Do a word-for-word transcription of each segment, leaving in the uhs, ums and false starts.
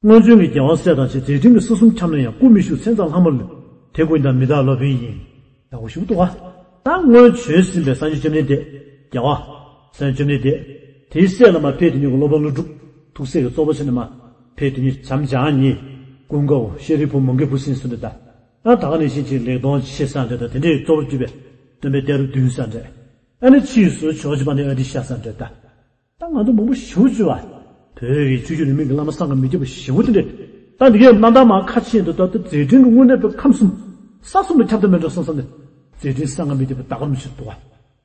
སྔོན་བྱོན་གྱི་རྒྱལ་བ་སྲས་དང་བཅས། མཛད་འཕྲིན་གྱི་ས་གསུམ་ཁྱབ་ན་ཡང་། སྐུ་མི་བཞུགས་མཚན་ཙམ་ལྷག་མ་ལུས། དེ་ཀུན་ཀྱང་མི་རྟག་སློབ་དཔོན་ཡིན། ཡག་པོ་ཞུ་འདུག་ག་ད་སྔོན་བྱོན་ཟིན་པའི་སངས་རྒྱས་བཅོམ་ལྡན་འདས་རྒྱལ་བ་སངས་རྒྱས་བཅོམ་ལྡན་འདས། དེའི་སྲས་ལ་མར་ཕེབས་དེ་ཉིད་ཀྱི་སློབ་དཔོན་ཀླུ་སྒྲུབ། ཐུགས་སྲས་ཀྱི་གཙོ་བོ་བྱས་ནས་མར་ཕེབས་དེ་ཉིད་བྱམས་སྦྱངས་གཉིས། ཀུན་དགའ་བོ། ཤཱ་རིའི་བུ། མོའུ་འགལ་བུ་ཟེར་གསུངས་ཏེ། ད་ད་ག་ནང་བཞིན་ཅིག་ལེགས་མཐོང་ཆེ་ས་འདྲ་དང་། དེ་འདྲའི་གཙོ་བོར་གྱུར་པའི་སྟོན་པའི་གཏེར་བདུན་ས་འདྲ། ཨ་ནི་ཕྱིས་སུ་ཇོ་བོ་རྗེ་དཔལ་ལྡན་ཨ་ཏི་ཤ་ས་འདྲ་ད། ད་ང་ཚོ་མང་པོ་ཞེ་པོ་ཅིག་བ། བོད་ཀྱི་ཆོས་བརྒྱུད་རིས་མེད་ཀྱི་བླ་མ་བསམ་གྱིས་མི་ཁྱབ་པ་ཞེ་པོ་དེ་འདྲས། ད་འདི་གའི་རྣམ་ཐར་མར་ཁ་ཕྱེ་འདུག་ད་ལྟ་མཛད་འཕྲིན་གྱི་དངོས་གནས་པའི་ཁམས་གསུམ་ས་གསུམ་ལ་ཁྱབ་བསྡད་མེད་འགྲོ་བསམ་བསམ་ནས། མཛད་འཕྲིན་བསམ་གྱིས་མི་ཁྱབ་པ་ད་ག་རང་ཞིག་འདུག་བ།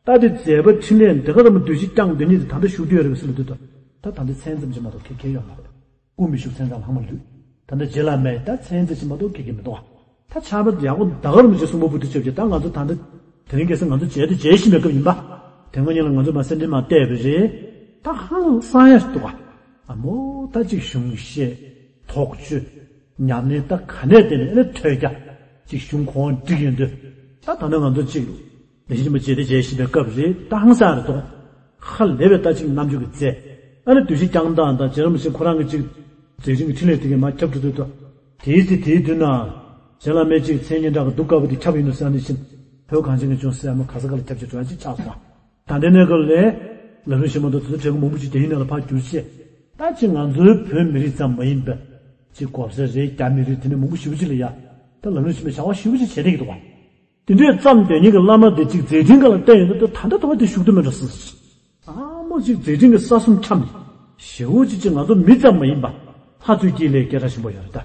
ད་དེ་མཛད་པ་འཕྲིན་ལས་འདི་ག་ཙམ་བདུད་བཞི་བསྐྱངས་འདི་ཉིད་དེ་ད་ལྟ་བཞུགས་བསྡད་ཡོད་རེད་པས་ཟེར་ལབ་དུས། ད་ད་ལྟ་མཚན་ཙམ་ཞིག་མ་གཏོགས་ག་གེ་ཡོད་མ་རེད། སྐུ་མི་བཞུགས་མཚན་ཙམ་ལྷག་མ་ལུས། ད་ལྟ་རྗེ་བླ་མའི་ད་མཚན་ཙམ་ཞིག་མ་གཏོགས་ག་གེ་མི་འདུག་བ། ད་ཆར་པ་ཡག་པོ་ད་ག་རང་ཅིག་གསུང་པ་བུ་དུ་ཆབ་ཀྱི་ད་ང་ཚོ་ད་ལྟ་དེ་རིང་ཁ་སང་ང་ཚོ་མཇལ་དུ་མཇལ་བཞིན་པའི་སྐབས་ཡིན་པ། དེ་སྔ་ཉིན་ལ་ང་ཚོ་མར་སེར་འབྲེང་མར་བལྟས་པ་རེད། ད་ཧང་སང་ཡ་ཞིག་འདུག་ག་ཨ་མོ་ད་ཅིག་གཞུང་བཤད། དོགས་གཅོད། ཉམས་ལེན་ད་ག་ནས་བལྟས་ནས་ཨ་ནི་ཐོས་རྒྱ། ཅིག་གཞུང་གོང་འགྲིག་ཡོང་དུས། ད་ད་ནི་ང་ཚོ་ཅིག་ལས་གཞི་ཆེན་མོ་བྱས་ཏེ་བྱས་བཞིན་པའི་སྐབས་རེད། ད་ཧང་སང་རེད་དོ། ཧ་ལས་པའི་ད་ཅིག་རྣམ་འགྱུར་གྱི་རྩལ། ཨ་ནི་བདུད་བཞི་བསྐྱངས་སྟངས་དང་། རྗེ་རིན་པོ་ཆེ་ཁོ་རང་གི་ཅིག་མཛད་འཕྲིན་གྱི་འཕྲིན་ལས་དེ་གས་མར་ཁྱབ་འགྲོ་དུས་དོ། དེའི་ཚེ་དེའི་མདུན་ན། རྗེ་བླ་མའི་ཅིག་མཚན་སྙན་གྲགས་ཀྱི་གདུགས་དཀར་པོ་དེ་ཁྱབ་ཡིན་ནོ་ཟེར་ནས་ཕྱིན། བོད་གངས་ཅན་གྱི་ལྗོངས་སྲིད་ཨ་མ་ག་ས་ག་ལ་ཁྱབ་ཀྱི་འགྲོ་ཡ་ཅིག་ཆགས་སོང་། ད་ལྟའི་གནས་སྐབས་ལ། ལམ་རིམ་ཆེན་མོ་དང་དེ་ཚོ་གྲས་མང་པོ་ཅིག་དེ་ཡིན་ནའང་ཕར་བསྒྱུར་བྱས། ད་ཅིག་ང་ཚོའི་བོད་མི་རིགས་ཙམ་མ་ཡིན་པའི། ཅིག་གོ་ས་རེད། རྒྱ་མི་རིགས་དེ་འདྲ་མང་པོ་ཞེ་པོ་ཅིག་ལ་ཡ། ད་ལམ་རིམ་ཆེན་མོའི་བྱ་བ་ཞེ་པོ་ཅིག་བྱས་བསྡད་ཀྱི་འདུག་བ། དེ་འདྲས་བརྩམས་དེ་ཉིད་ཀྱི་བླ་མ་དེ་ཅིག་མཛད་འཕྲིན་སྒང་ལ་བལྟས་ཡོང་དུས་ད་ལྟ་དོ་བ་དེ་བཞུགས་ཐུབ་མེད་འགྲོ་སྲིད། ཨ་མོ་ཅིག་མཛད་འཕྲིན་གྱི་ས་གསུམ་ཁྱབ་ནས། ཞེ་པོ་ཅིག་ཅིག་ང་ཚོ་མི་ཙམ་མ་ཡིན་པ། ལྷ་ཚོའི་དཀྱིལ་ལ་སྐད་གྲགས་ཆེན་པོ་ཡོད་རེད་ད།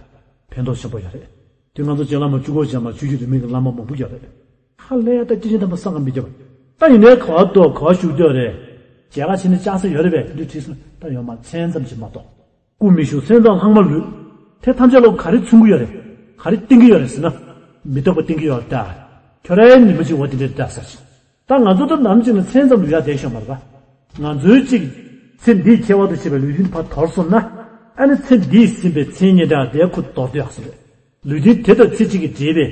ཕན་ཐོགས་ཆེན་པོ་ཡོད་རེད། དེ་ང་ཚོ་རྗེ་བླ་མ་བཅུ་སྐོར་ཅན་མ་ཆོས་བརྒྱུད་རིས་མེད་ཀྱི་བླ་མ་མང་པོ་ཡོད་རེད། ཧ་ལས་ད་སྐྱེས་ཆེན་དམ་པ་བསམ་གྱིས་མི་ཁྱབ་པ། ད་ཡིན་ནའི་ག་བ་འདུག་ག་བ་བཞུགས་བསྡད་རེད། མཇལ་ཁ་བྱས་ནས་བཅར་ས་ཡོད་རེད་པས། དེ་འདྲ་དྲིས་སོང་ད་ཡོད་མ་མཚན་ཙམ་ཞིག་མ་གཏོགས། སྐུ་མི་བཞུགས་མཚན་ཙམ་ལྷག་མ་ལུས། དེ་ཐམས་ཅད་ལ་ག་རེ་མཚོན་གྱི་ཡོད་རེད། ག་རེ་བསྟན་གྱི་ཡོད་རེད་ཟེར་ན། མི་རྟག་པ་བསྟན་གྱི་ཡོད་ད། ཁྱོད་རའི་ཉི་མ་གཅིག་འོ་དེ་འདྲ་ད་ཟེར་ཞིང་། ད་ང་ཚོ་ད་ནམ་ཞིག་ན་མཚན་ཙམ་ལུས་ཡ་བསྡད་ཤོག་མ་རེད་པ། ང་ཚོའི་གཅིག་ཚེ་འདིའི་ཁྱད་པར་དུ་བྱས་པའི་ལུས་རྟེན་ཕར་དོར་སོང་ན། ཨ་ནི་ཚེ་འདིས་ཟིན་པའི་མཚན་སྙན་གྲགས་དེ་ཁོ་དོར་དུ་ཡག་སོང་རེད། ལུས་རྟེན་དེ་དང་ཚེ་གཅིག་གིས་འབྲེལ་བའི་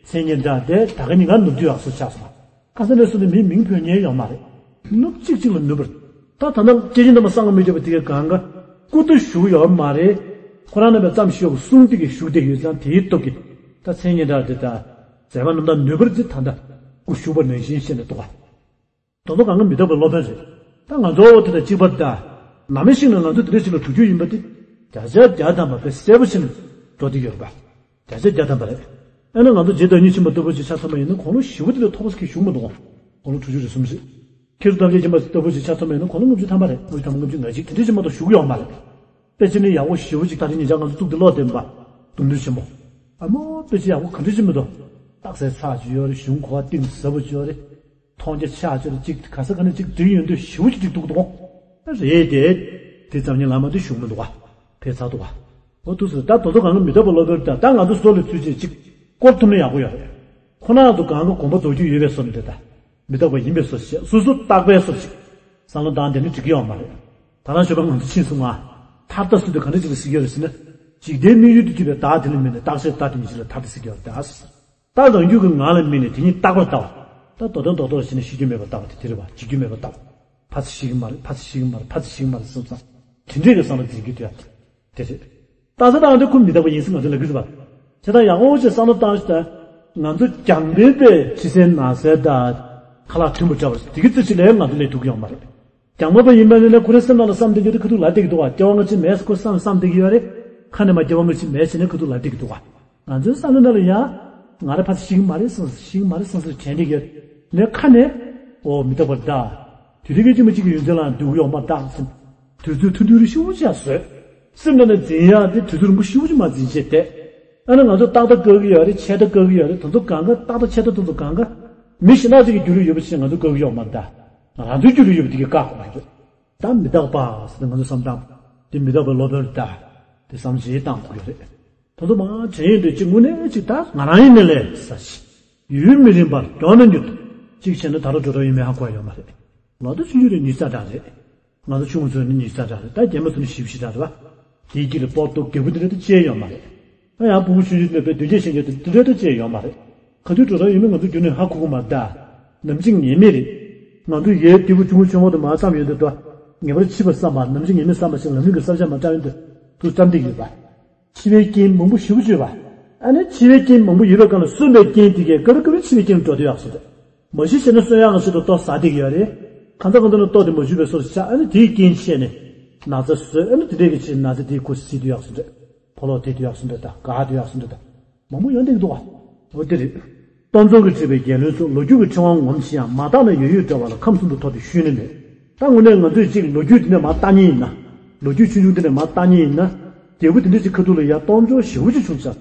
མཚན་སྙན་གྲགས་དེ་ད་ག་ཉིན་ང་ནུབ་དུ་ཡག་སོང་ཆགས་སོང་། ཁ་སང་ནས་བཟུང་ནས་མིའི་མིང་འབོད་མཁན་ཡོད་མ་རེད། ནུབ་གཅིག་གཅིག་ལ་ནུབ་པར། ད་ད་ལྟ་སྐྱེས་ཆེན་དམ་པ་བསམ་གྱིས་མི་ཁྱབ་པ་དེ་གའི་སྒང་ག་སྐུ་མདུན་བཞུགས་ཡོད་མ་རེད། ཁོ་རང་རྣམ་པས་བརྩམས་ཤིག་གསུང་དེ་གི་བཞུགས་བསྡད་ཡོད་ཙང་དེའི་སྟོབས་ཀྱིས། ད་མཚན་སྙན་གྲགས་དེ་ད་མཛད་པ་རྣམ་དག་ནུབ་པར་ཅིག་ད་ལྟ་སྐུ་བཞུགས་པ་ནང་བཞིན་བཤད་ནས་འདུག་ག་དོན་དུ་གང་ག་མི་རྟག་པའི་སློབ་དཔོན་རེད། ད་ང་ཚོ་དེ་དང་གཅིག་པ་ད། ནམ་ཞིག་ན་ང་ཚོ་དེ་འདྲ་ཞིག་ལ་གྲུབ་རྒྱུ་ཡིན་པ་དེ། བརྒྱ་ཆ་བརྒྱ་ཐམ་པ་དཔེ་གསལ་པོ་ཞིག་འགྲོ་བསྡད་ཡོད་རེད་པ། བརྒྱ་ཆ་བརྒྱ་ཐམ་པ་རེད། ཨ་ནི་ང་ཚོ་རྗེ་བདག་ཉིད་ཆེན་པོ་ལྟ་བུ་ཅིག་ཆ་མཚོན་པ་ཡིན་ན་དགུང་ལོ་ཞེ་པོ་དེ་ལས་མཐོ་པོ་ཞིག་བཞུགས་མི་འདུག་དགུང་ལོ་དྲུག་ཅུ་རེ་གསུམ་རེད། མཁས་གྲུབ་རྡོ་རྗེ་འཆང་ལྟ་བུ་ཅིག་ཆ་མཚོན་པ་ཡིན་ན་དགུང་ལོ་ལྔ་བཅུ་ཐམ་པ་རེད། ལྔ་བཅུ་ཐམ་པ་ལྔ་བཅུ་ང་གཅིག་དེ་འདྲ་ཅིག་མ་གཏོགས་བཞུགས་ཡོད་མ་རེད། དཔེ་ཅི་ནས་ཡག་པོ་ཞེ་པོ་ཅིག་ད་རེས་ཉེ་ཆར་ང་ཚོ་གཙུག་ཏུ་ལོག་བསྟན་པ། གདུང་འདུས་ཆེན་པོ། ཨ་མོ་དཔེ་ཅི་ཡག་པོ་ག་འདྲ་ཅིག་མི་འདུག་རྟགས་གསལ་ཚར་ཅིག་ཡོད་རེད། གཞུང་གོ་བ་གཏིང་ཟབ་པོ་ཅིག་ཡོད་རེད། མཐོང་རྒྱ་ཆེ་ཅིག་རེད། ཅིག་ག་ས་ག་ནས་ཅིག་འགྲིག་ཡོང་དུས་ཞེ་པོ་ཅིག་འགྲིག་འདུག་གོ། རེད་དེ། དེ་ཙམ་ཉིད་ལ་མ་དེ་བཞུགས་མི་འདུག་ག་ཕེབས་ཚར་འདུག་ག་འོ་དུས་སུ་ད་དོ་ཚོ་གང་གི་མི་རྟག་པ་སློབ་དཔོན་ད་ད་ང་ཚོ་བཟོ་ལས་ཚུལ་ཅིག་ཅིག་བསྐོར་ཐུབ་ན་ཡག་པོ་ཡོད་རེད། ཁོ་ན་དུ་གང་གི་དགོངས་པ་རྫོགས་རྒྱུ་ཡོད་པའི་བཟོ་འདྲ་ད། མི་རྟག་པ་ཡིན་པའི་བཟོ་ཞིག་སོ་སོ་རྟག་པའི་བཟོ་ཞིག་བསམ་བློ་བཏང་དེ་ནི་འགྲིག་གི་ཡོད་མ་རེད། ད་རང་ཞོགས་པ་ང་ཚོ་ཕྱིན་སོང་ང་། ཐར་ལྟ་ཟེར་དུས་ག་འདྲ་ཅིག་ལ་གཟིགས་ཡོད་རེད་ཟེར་ན། འཇིག་རྟེན་དམིགས་ཡུལ་དུ་གྱུར་པའི་བདག་དེ་ལ་དམིགས་ནས་རྟག་ཆད་བདག་དེ་ཉིད་ཅིག་ལ་ཐར་ལྟ་ཟེར་གྱི་ཡོད་རེད་ད། ད་རང་རྒྱུད་ཀྱི་ངང་ལ་དམིགས་ནས་དེ་ཉིད་རྟག་པར་ལྟ་བ། ད་དོ་དོན་རྡོག་རྡོག་བྱས་ནས་ཤེས་རྒྱུ་མེད་པར་ལྟ་བ་དེ་དེ་རེད་བ། འཇིག་རྒྱུ་མེད་པར་ལྟ་བ། ཕར་ཚུར་ཤེས་ཀྱི་མ་རེད། ཕར་ཚུར་ཤེས་ཀྱི་མ་རེད། ཕར་ཚུར་ཤེས་ཀྱི་མ་རེད་བསམ་བསམ། དེ་འདྲས་ཀྱི་བསམ་བློ་འཛིན་རྒྱུ་དེ་ཡང་དེ་རེད། རྟགས་གསལ་བཏང་དུས་ཁོ་མི་རྟག་པ་ཡིན་ཟེར་ང་ཚོ་ལབ་ཀྱི་རེད་བ། བྱས་ཙང་ཡག་པོ་ཅིག་བསམ་བློ་བཏང་ཞིག་ད། ང་ཚོ་རྒྱང་འཕེན་པའི་ཕྱི་གསལ་ནང་གསལ་དང་། ཁ་ལག་མཐུན་པོ་འདྲ་བ་དེ་གི་རྩི་ཅིག་ལས་ང་ཚོ་ལས་ཐུབ་ཀྱི་ཡོད་མ་རེད། རྒྱང་མ་པ་ཡིན་པ་ནི་ལས་ཁོ་རའི་སེམས་ནང་ལ་བསམ་བསྡད་རྒྱུ་དེ་ཁ་ཐུག་ལབ་བསྡད་ཀྱི་འདུག་བ། སྐྱེ་བ་སྔ་ཕྱི་མེད་ཟེར་ཁོ་བསམ་བསམ་བསྡད་ཀྱི་ཡོད་རེད། ཁ་ནས་མ་སྐྱེ་བ་སྔ་ཕྱི་མེད་ཟེར་ནས་ཁ་ཐུག་ལབ་བསྡད་ཀྱི་འདུག་བ། ང་ཚོའི་བསམ་བློ་ནང་ལ་ཡང་། ང་རང་ཕར་ཚུར་ཤེས་ཀྱི་མ་རེད་བསམ་ཤེས་ཀྱི་མ་རེད་བསམ་ཟེར་དྲན་བསྡད་ཀྱི་ཡོད་རེད། ནས་ཁ་ནས། འོ་མི་རྟག་པ་རེད་ད། དུས་དེ་གའི་ཅི་མ་གཅིག་གི་ཡོན་ཏན་ལ་འདུག་ཡོང་མ་རྟགས་ཟིན། དུས་ཚོད་ཐུང་ཐུང་རེ་ཤུགས་ཆེ་བཟོས། སེམས་ནང་ནས་འཛིན་ཡག་དེ་དུས་ཚོད་རིང་པོ་ཤུགས་ཆེ་མ་འཛིན་བྱས་ཏེ། ཨ་ནི་ང་ཚོ་ཏག་ཏག་བཀག་གི་ཡོད་རེད། ཆད་ལྟ་བཀག་གི་ཡོད་རེད། དེ་ཚོ་གང་ག་ཏག་ཏག་ཆད་ལྟ་དེ་ཚོ་གང་ག་མི་གཞན་དག་ཅིག་གི་རྒྱུས་ལ་ཡོད་པ་ཞིག་ང་ཚོ་བཀག་གི་ཡོད་མ་རེད་ད། ང་རང་ཚོའི་རྒྱུས་ལ་ཡོད་པ་དེ་གི་བཀག་དགོས་མ་རེད། ད་མི་རྟག་པ་ཟེར་ཏེ་ང་ཚོ་བསམ་སྟངས་དེ་མི་རྟག་པའི་སློབ་དཔོན་རེད་ད། དེ་བསམ་བྱེད་བཏང་དགོས་ཀྱི་རེད། ད་དུང་མ་དྲན་ཡོད་འདོད་ཅིག་དངོས་གནས་ཅིག་ད་ང་རང་ཡིན་ནའི་ལས་ས་ཞིག་ཡུན་མི་རིང་བར་མགྱོགས་ན་མྱུར་དུ། གཅིག་བྱས་ན་ད་རུང་འགྲོ་གྲབས་ཡོད་མེད་ཧ་གོ་ཡ་ཡོད་མ་རེད། ལོ་དུ་ཆུང་ཆུང་རེད། ཉི་ཤུ་རྩ་གྲངས་རེད། ང་ཚོ་ཆུང་ཚོ་ནི་ཉི་ཤུ་རྩ་གྲངས་རེད། ད་རྒན་མ་ཚོ་ནི་བཞི་བཅུ་ཞེ་གྲངས་རེད་བ། དེའི་དཀྱིལ་ལ་སྤོ་ཏོ་རྒད་པོ་དེ་འདྲ་དུ་བཅད་ཡོད་མ་རེད། ད་ཡང་ཕྲུ་གུ་ཆུང་ཆུང་ནས་དཔེ་བདུན་བརྒྱད་ཞེ་བརྒྱད་དུ་དེ་འདྲ་དུ་བཅད་ཡོད་མ་རེད། ཁ་ཐུག་འགྲོ་གྲབས་ཡོད་མེད་ང་ཚོ་རྒྱུན་ནས་ཧ་གོ་གི་མ་རེད་ད། ནམ་འཆི་ངེས་མེད་རེད། ང་ཚོ་ཡའི་སྟེགས་བུ་ཆུང་ངུ་ཆུང་ངུ་དུ་མ་བསམ་ཡོད་འདུག་ད། ངེས་པར་འཆི་བ་བསམ་པ་ནམ་འཆི་ངེས་མེད་བསམ་པ་ཞིག་ལམ་རིམ་གྱི་བསམ་འཆར་མ་བཏང་ཡོད་འདུག་ཐུགས་བསམ་བཏེགས་ཡོད་པ། འཆི་བའི་རྐྱེན་མང་པོ་ཞེ་པོ་ཅིག་ཡོད་པ། ཨ་ནི་འཆི་བའི་རྐྱེན་མང་པོ་ཡོད་པའི་སྒང་ལ་གསོན་པའི་རྐྱེན་དེ་གས་སྐབས་རེ་སྐབས་རེ་འཆི་བའི་རྐྱེན་འགྲོ་བསྡད་ཡག་ཞིག་རེད། མ་གཞི་བྱས་ན་གསོན་ཡག་གི་ཆེད་དུ་ལྟོ་ཟ་བསྡད་ཀྱི་ཡོད་རེད། གང་ཟག་གང་དུ་ན་ལྟོ་དེ་མ་འཇུ་བའི་བཟོ་ཞིག་ཆགས། ཨ་ནི་དེའི་རྐྱེན་བྱས་ནས་ན་ཚ་བཟོས། ཨ་ནི་དེ་འདྲས་ཀྱི་ཆེད་ན་ཚ་དེའི་ཁུ་སི་དུ་ཡག་ཞིག་རེད། ཕོ་ལོག་དེ་དུ་ཡག་ཞིག་འདྲ་ད་ག་དུ་ཡག་ཞིག་འདྲ་ད། མང་པོ་ཡོང་བསྡད་ཀྱི་འདུག་ག་འོ་དེ་རེད། སྟོབས་འབྱོར་གྱིས་དྲེགས་པའི་རྒྱལ་བློན་ཚོ། ལོ་རྒྱུས་ཀྱི་ཕྲེང་བ་ངོམ་ཤེས་ཡང་། མ་དག་ན་ཡོད་ཡོད་འདྲ་བ་ལ། ཁམས་གསུམ་དུ་འཐོར་ཏེ་ཤུལ་ནི་མེད། ད་དངོས་གནས་ང་ཚོས་ཅིག་ལོ་རྒྱུས་འདི་ནས་མར་བལྟ་མཁན་ཡིན་ན། ལོ་རྒྱུས་ཆུང་ཆུང་འདི་ནས་མར་བལྟ་མཁན་ཡིན་ན། རྒྱལ་པོ་དེ་འདྲ་ཅིག་ཁ་ཐུག་ལ་ཡ་སྟོབས་འབྱོར་ཞེ་པོ་ཅིག་བྱུང་ཤག་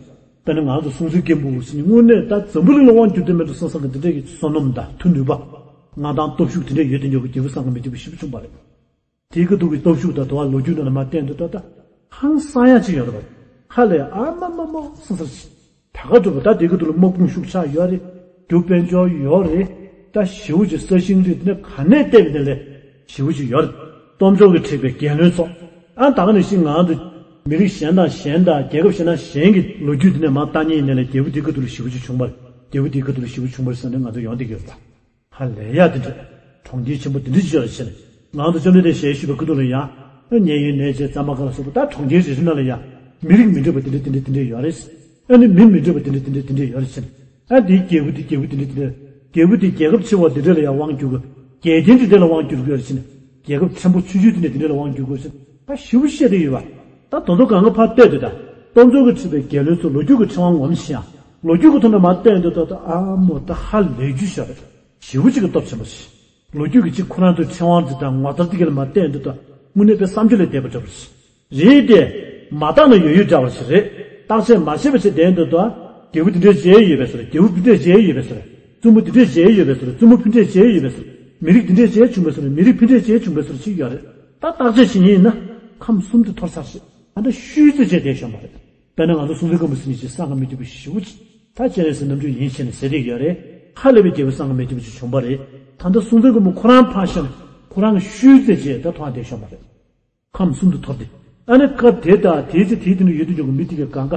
དཔེར་ན་ང་ཚོ་སྲོང་བཙན་སྒམ་པོ་ཟེར་མཁན་དངོས་གནས་ད་འཛམ་བུ་གླིང་ལ་དབང་བསྒྱུར་དོན་མེད་འགྲོ་བསམ་བསམ་གྱི་འདི་འདྲ་གི་བསོད་ནམས་དང་མཐུ་ནུས་པ། མངའ་ཐང་སྟོབས་ཤུགས་དེ་འདྲ་ཡོད་དེ་འཇོག་གི་རྒྱལ་པོ་བསམ་གྱི་མི་འདུག་པ་ཞེ་པོ་བྱུང་པ་རེད། དེའི་ཁ་ཐུག་གི་སྟོབས་ཤུགས་དང་དུ་བ་ལོ་རྒྱུས་ནང་ལ་མར་བལྟས་འདུག་ད་ད་ཧང་སང་ཡ་ཅིག་ཡོད་རེད་པ། ཧ་ལས་ཨ་མ་མ་མ་སང་སར་ཞིག་ད་ག་འགྲོ་བ། ད་དེའི་ཁ་ཐུག་ལ་དམག་དཔུང་ཤུགས་ཆག་ཡོད་རེད། རྒྱུ་དཔལ་འབྱོར་ཡོད་རེད། ད་ཞེ་པོ་ཅིག་ས་ཞིང་རིགས་དེ་ནས་ག་ནས་བལྟས་པ་དེ་ལས་ཞེ་པོ་ཅིག་ཡོད་རེད། སྟོབས་འབྱོར་གྱིས་དྲེགས་པའི་རྒྱལ་བློན་ཚོ། ཨ་ད་ག་ནང་བཞིན་ང་ཚོ་མི་རིགས་གཞན་དང་གཞན་དང་རྒྱལ་ཁབ་གཞན་དང་གཞན་གྱི་ལོ་རྒྱུས་དེ་ནས་མར་བལྟ་མཁན་ཡིན་ནའི་ལས་རྒྱལ་པོ་དེའི་ཁ་ཐུག་ལ་ཞེ་པོ་ཅིག་བྱུང་བ་རེད། རྒྱལ་པོ་དེའི་ཁ་ཐུག་ལ་ཞེ་པོ་བྱུང་བ་རེད་བསམ་ནས་ང་ཚོ་ཡོང་བསྡད་ཀྱི་ཡོད་རེད་ད། ཧ་ལས་ཡ་དེ་འདྲ། གྲོང་ཁྱེར་ཆེན་པོ་དེ་འདྲ་ཅིག་ཡོད་རེད་ཟེར་ནས། ང་ཚོ་བཅོམ་ལྡན་འདས་ཞལ་བཞུགས་པའི་སྐུ་མདུན་ལ་ཡ། མཉན་ཡོད་གནས་མཇལ་གཙང་པ་སྒར་སོགས་པ་ད་གྲོང་ཁྱེར་རེ་རེ་ནང་ལ་ཡ། མི་རིགས་མི་འདྲ་བ་དེ་འདྲ་དེ་འདྲ་དེ་འདྲ་ཡོད་རེད། ཨ་ནི་མི་མི་འདྲ་བ་དེ་འདྲ་དེ་འདྲ་དེ་འདྲ་ཡོད་རེད་ཟེར་ནས། ཨ་དེའི་རྒྱལ་པོ་དེ་རྒྱལ་པོ་དེ་འདྲ་དེ་འདྲ། རྒྱལ་པོ་དེ་རྒྱལ་ཁབ་ཆེ་བ་དེ་འདྲ་ལ་ཡ་དབང་བསྒྱུར་དགོས། རྒྱལ་ཆེན་དེ་འདྲ་ལ་དབང་བསྒྱུར་དགོས་རེད་ཟེར་ནས། རྒྱལ་ཁབ་ཕྲན་བུ་ཆུང་ཆུང་དེ་འདྲ་དེ་འདྲ་ལ་དབང་བསྒྱུར་དགོས་ཟེར་ནས། ད་ཞེ་པོ་བཤད་དེ་ཡོད་པ། ད་དོ་དོ་གང་ག་ཕར་བལྟས་དུས་ད། སྟོབས་འབྱོར་གྱིས་དྲེགས་པའི་རྒྱལ་བློན་ཚོ། ལོ་རྒྱུས་ཀྱི་ཕྲེང་བ་ངོམ་ཤེས་ཡང་། ལོ་རྒྱུས་ཀྱི་ཐོག་ནས་མར་བལྟས་དུས་ད་ད་ཨ་མོ་ད་ཧ་ལས་རྒྱུ་ཤ་རེད། ཞེ་པོ་ཅིག་གི་སྟོབས་ཆེན་པོ་ཞིག་ལོ་རྒྱུས་ཀྱི་ཅིག་ཁོ་རང་ཚོའི་ཕྲེང་བ་འདི་དང་ངོ་མཚར་འདི་ག་ལ་མར་བལྟས་དུས་ད། དངོས་གནས་དཔེ་བསམ་བརྗོད་ལས་འདས་པ་འདྲ་པོ་ཞིག་རེད་དེ། མ་བརྟགས་ན་ཡོད་ཡོད་འདྲ་བ་ཞིག་རེད། བརྟག་དཔྱད་མ་བྱས་པ་བྱས་བསྡད་དུས་ད། རྒྱལ་པོ་དེ་འདྲས་མཇལ་ཡོད་པའི་བཟོ་རེད། རྒྱལ་པོ་དེ་འདྲས་མཇལ་ཡོད་པའི་བཟོ་རེད། བཙུན་མོ་དེ་འདྲས་མཇལ་ཡོད་པའི་བཟོ་རེད། བཙུན་མོ་ཕུ་འདྲས་མཇལ་ཡོད་པའི་བཟོ་རེད། མི་རིགས་དེ་འདྲས་མཇལ་བྱུང་བའི་བཟོ་རེད། མི་རིགས་ཕུ་འདྲས་མཇལ་བྱུང་བའི་བཟོ་རེད་ཅིག་ཡོད་རེད། ད་བརྟག་དཔྱད་བྱེད་མཁན་ཡིན་ན། ཁམས་གསུམ་དུ་འཐོར་ཚར་ཞིག་ཨ་ད་ཤུལ་ཙེ་བྱས་བསྡད་ཤོག་མ་རེད། དཔེར་ན་ང་ཚོ་སྲོང་བཙན་སྒམ་པོ་ཟེར་མཁན་ཅིག་བསམ་གྱིས་མི་ཁྱབ་པ་ཞེ་པོ་ཅིག་ད་སྤྱན་རས་གཟིགས་རྣམ་འཕྲུལ་ཡིན་ཞེས་ནས་ཟེར་བསྡད་ཡོད་རེད། ཧ་ལས་པའི་རྒྱལ་པོ་བསམ་གྱིས་མི་ཁྱབ་པ་ཅིག་བྱུང་བ་རེད། ད་ལྟ་སྲོང་བཙན་སྒམ་པོ་ཁོ་རང་ཕར་བཞག་ན་ཁོ་རང་གི་ཤུལ་ཙེ་བྱས་ད་མཐོང་བསྡད་ཤོག་མ་རེད། ཁམས་གསུམ་དུ་འཐོར་ཏེ། ཨ་ནི་སྐབས་དེ་དང་དེའི་ཚེ་དེའི་དུས་ནས་ཡོད་དུ་འཇོག་གི་མི་དེ་གའི་གང་ག་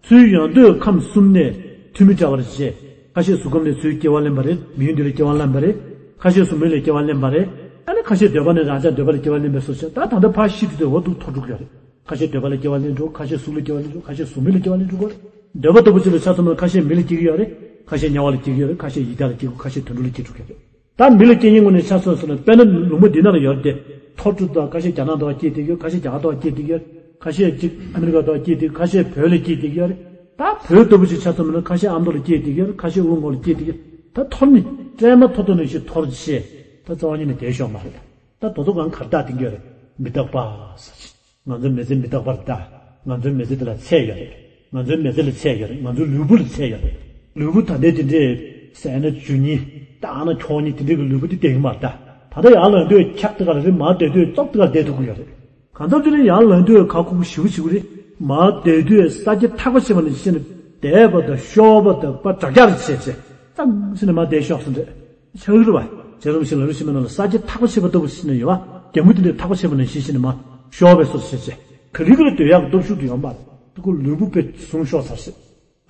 ཚུར་ཡོང་དུས་ཁམས་གསུམ་ནས་འཐུས་མི་འདྲ་བར་བྱས། ཁ་ཤས་གཟུགས་ཁམས་ནས་ཚུར་སྐྱེ་བ་ལེན་པ་རེད། མི་ཡུལ་འདི་ལ་སྐྱེ་བ་ལེན་པ་རེད། ཁ་ཤས་གཟུགས་མེད་ལ་སྐྱེ་བ་ལེན་པ་རེད། ཨ་ནི་ཁ་ཤས་འདོད་པ་ནས་རང་ཅག་འདོད་པ་ལ་སྐྱེ་བ་ལེན་པའི་སོ་བྱས། ད་ད་ལྟ་ཕར་ཤི་དུས་དེ་འོ་འདུག་འཐོར་འགྲོ་གི་ཡོད་རེད། ཁ་ཤས་འདོད་པ་ལ་སྐྱེ་བ་ལེན་འགྲོ། ཁ་ཤས་གཟུགས་ལ་སྐྱེ་བ་ལེན་འགྲོ། ཁ་ཤས་གཟུགས་མེད་ལ་སྐྱེ་བ་ལེན་འགྲོ་གི་ཡོད་རེད། འདོད་པ་ལྟ་བུ་ཅིག་ལ་ཆ་མཚོན་ན་ཁ་ཤས་མི་ལ་སྐྱེ་གི་ཡོད་རེད། ཁ་ཤས་དམྱལ་བ་ལ་སྐྱེ་གི་ཡོད་རེད། ཁ་ཤས་ཡི་དྭགས་ལ་སྐྱེ་གི། ཁ་ཤས་དུད་འགྲོ་ལ་སྐྱེ་འགྲོ་གི་ཡོད་རེད། ད་མི་ལ་སྐྱེ་མཁན་ངོས་ནས་ཆ་མཚོན་སོང་ན། དཔེར་ན་ལུང་པ་འདི་ནང་ལ་ཡོད་དེ། ཐོར་ཚུགས་དང་ཁ་ཤས་རྒྱ་ནག་དུ་བ་སྐྱེས་བསྡད་ཡོད། ཁ་ཤས་རྒྱ་གར་དུ་བ་སྐྱེས་བསྡད་ཡོད། ཁ་ཤས་ཅིག་ཨ་མི་རི་ཀ་དུ་བ་སྐྱེས་བསྡད་ཡོད། ཁ་ཤས་བོད་ལ་སྐྱེས་བསྡད་ཡོད་རེད། ད་བོད་ལྟ་བུ་ཅིག་ཆ་མཚོན་ན་ཁ་ཤས་ཨ་མདོ་ལ་སྐྱེས་བསྡད་ཡོད་རེད། ཁ་ཤས་དབུས་ཁམས་ལ་སྐྱེས་བསྡད་ཡོད། ད་ཐོར་ནི་སྲན་མ་ཐོར་ཐོར་ནང་བཞིན་ཐོར་བྱས། ད་རྩ་བ་ཉིད་ནས་བསྡད་ཤོག་མ་རེད། ད་དོ་དོ་གང་གར་བདག་བསྟན་གྱི་ཡོད་རེད། མི་རྟག་པ་ཟེར་ཅིག་ང་ཚོའི་མི་ཚེ་མི་རྟག་པ་རེད་ད། ང་ཚོའི་མི་ཚེ་འདི་ལ་ཚད་ཡོད་རེད། ང་ཚོའི་མི་ཚེ་ལ་ཚད་ཡོད་རེད། ང་ཚོའི་ལུས་པོ་ལ་ཚད་ཡོད་རེད། ལུས་པོ་ད་ལྟའི་དེ་འདྲའི་ཟས་སྣ་འཇུ་མཁན། རྟགས་སྣ་འཁྱོག་མཁན་དེ་འདྲའི་གི་ལུས་པོ་དེ་བསྡད་ཀྱི་མ་རེད་ད། ད་ལྟ་ཡར་ལངས་དུས་འཁྱག་དེ་ག་ལ་རེད། མར་བསྡད་དུས་ཙོག་དེ་ག་ལ་བསྡད་ཐུབ་ཀྱི་ཡོད་རེད། གང་ལྟར་དེ་ནས་ཡར་ལངས་དུས་ཁ་ཁུག་ཞེ་པོ་ཞེ་པོ་རེད། མར་བསྡད་དུས་ས་སྐྱི་ཐག་པ་ཆད་པ་ནང་བཞིན་བསྡད་པ་དང་ཤོར་བ་དང་པ་དྲག་རྒྱག་རེ་བྱས་བྱས། ཙམ་ཟེར་ནས་མར་བསྡད་ཤོག་ཟེར་འདྲ། ཆགས་ཀྱི་རེད་པ། བྱས་ཙང་ཞིག་ལ་རུ་ཤི་མ་ནང་ལ་ས་སྐྱི་ཐག་པ་ཆད་པ་ལྟ་བུ་ཞིག་ནས་ཡོད་པ། རྒྱ་མོ་དེ་འདྲའི་ཐག་པ་ཆད་པ་ནང་བཞིན་ཞིག་ནས་མར་ཤོར་བའི་བཟོ་བྱས་བྱས། ག་ལེ་ག་ལེ་སྡོད་ཡག་གི་སྟོབས་ཤུགས་དེ་ཡོད་མ་རེད། དེ་ཁོ་ལུས་པོ་དཔེ་ཟུངས་ཤོར་ཚར་ཟེར།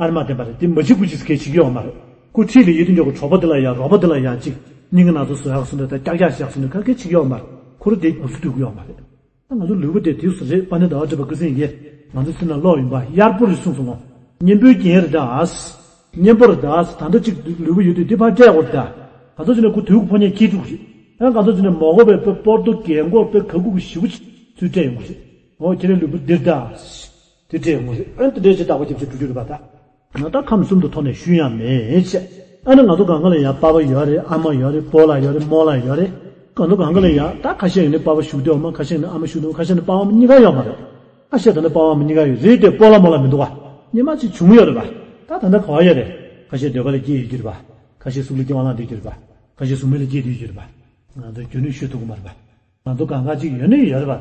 ཨ་རེ་མ་བདེན་པ་རེད། དེ་མ་བྱེད་དགུ་བྱེད་ཟེར་མཁན་བྱེད་ཀྱི་ཡོད་མ་རེད། ཁོ་འཁྲིས་ལ་ཡོད་དུས་འཇོག་གི་གྲོགས་པོ་དེ་ལ་ཡ་རོགས་པ་དེ་ལ་ཡ་ཅིག་སྙིང་གི་ན་ཚ་བཟོ་ཡག་ཟེར་འདྲ་དང་ཀྱག་ཀྱག་བཞག་ཟེར་འདྲ་ག་གེ་བྱེད་ཀྱི་ཡོད་མ་རེད། ཁོ་རང་དེ་དགོས་སུ་སྡོད་ཀྱི་ཡོད་མ་རེད། ད་ང་ཚོ་ལུས་པོ་དེ་དུས་སུ་རེད། དཔལ་ལྡན་ཟླ་བ་བགྲེས་པ་སྐུ་ཚེ་ཡིན་གྱི། ང་ཚོ་ཚུར་ན་ཀློག་ཡིན་པ་གཡར་པོ་རེད་གསུངས་སོང་ངོ་། གཉེན་པོའི་རྒྱན་རེད་ད། གཉེན་པོ་རེད་ད། ད་ལྟ་གཅིག་ལུས་པོ་ཡོད་དུས་འདི་ཕར་སྤྲད་དགོས་རེད་ད། ག་ཚོད་ཅིག་ནས་ཁོ་དུས་ཀྱི་ཕོ་ཉས་སྐྱེས་འགྲོ་གི་རེད། ཡང་ག་ཚོད་ཅིག་ནས་མ་དགོས་པའི་དཔེ་སྤོར་ཏོ་རྒན་གོག་དཔེ་ག་གུ་གི་ཞེ་པོ་ཅིག་ཚུར་སྤྲད་ཡོང་གི་རེད། འོ་ཁྱེད་རའི་ལུས་པོ་འདིར་ད། དེ་སྤྲད་ཡོང་གི་རེད། ཨ་ནི་དེ་འདྲའི་ཅིག་བདག་པོ་རྒྱབ་བྱས་འགྲོ་རྒྱུ་རེད་པ་ད། ང་ད་ཁམས་གསུམ་དུ་འཐོར་ནས་ཤུལ་ཡང་མེད་བྱས། ཨ་ནི་ང་ཚོ་གང་ག་ལ་ཡང་པ་ཕ་ཡོད་རེད། ཨ་མ་ཡོད་རེད། སྤོ་ལགས་ཡོད་རེད། རྨོ་ལགས་ཡོད་རེད། ང་ཚོ་གང་ག་ལ་ཡང་ད་ཁ་ཤས་ཡིན་ན་པ་ཕ་བཞུགས་བསྡད་ཡོད་མ། ཁ་ཤས་ཡིན་ན་ཨ་མ་བཞུགས་བསྡད་ཡོད་མ། ཁ་ཤས་ཡིན་ན་པ་ཕ་གཉིས་ཀ་ཡོད་མ་རེད། ཁ་ཤས་ད་ནི་པ་ཕ་གཉིས་ཀ་ཡོད་རེད་དེ་སྤོ་ལགས་རྨོ་ལགས་མི་འདུག་ག་སྔོན་མ་ཅིག་བྱུང་ཡོད་རེད་པ། ད་ད་ལྟ་ག་བ་ཡོད་རེད། ཁ་ཤས་འདོད་པ་ལ་སྐྱེས་ཡོད་ཀྱི་རེད་པ། ཁ་ཤས་གཟུགས་ལ་སྐྱེ་བ་བླངས་བསྡད་ཀྱི་རེད་པ། ཁ་ཤས་གཟུགས་མེད་ལ་སྐྱེས་བསྡད་ཀྱི་རེད་པ། ང་ཚོ་རྒྱུན་ནས་ཤོད་ཐུབ་ཀྱི་མ་རེད་པ། ང་ཚོ་གང་ག་ཅིག་ཡོད་ནི་ཡོད་རེད་པ།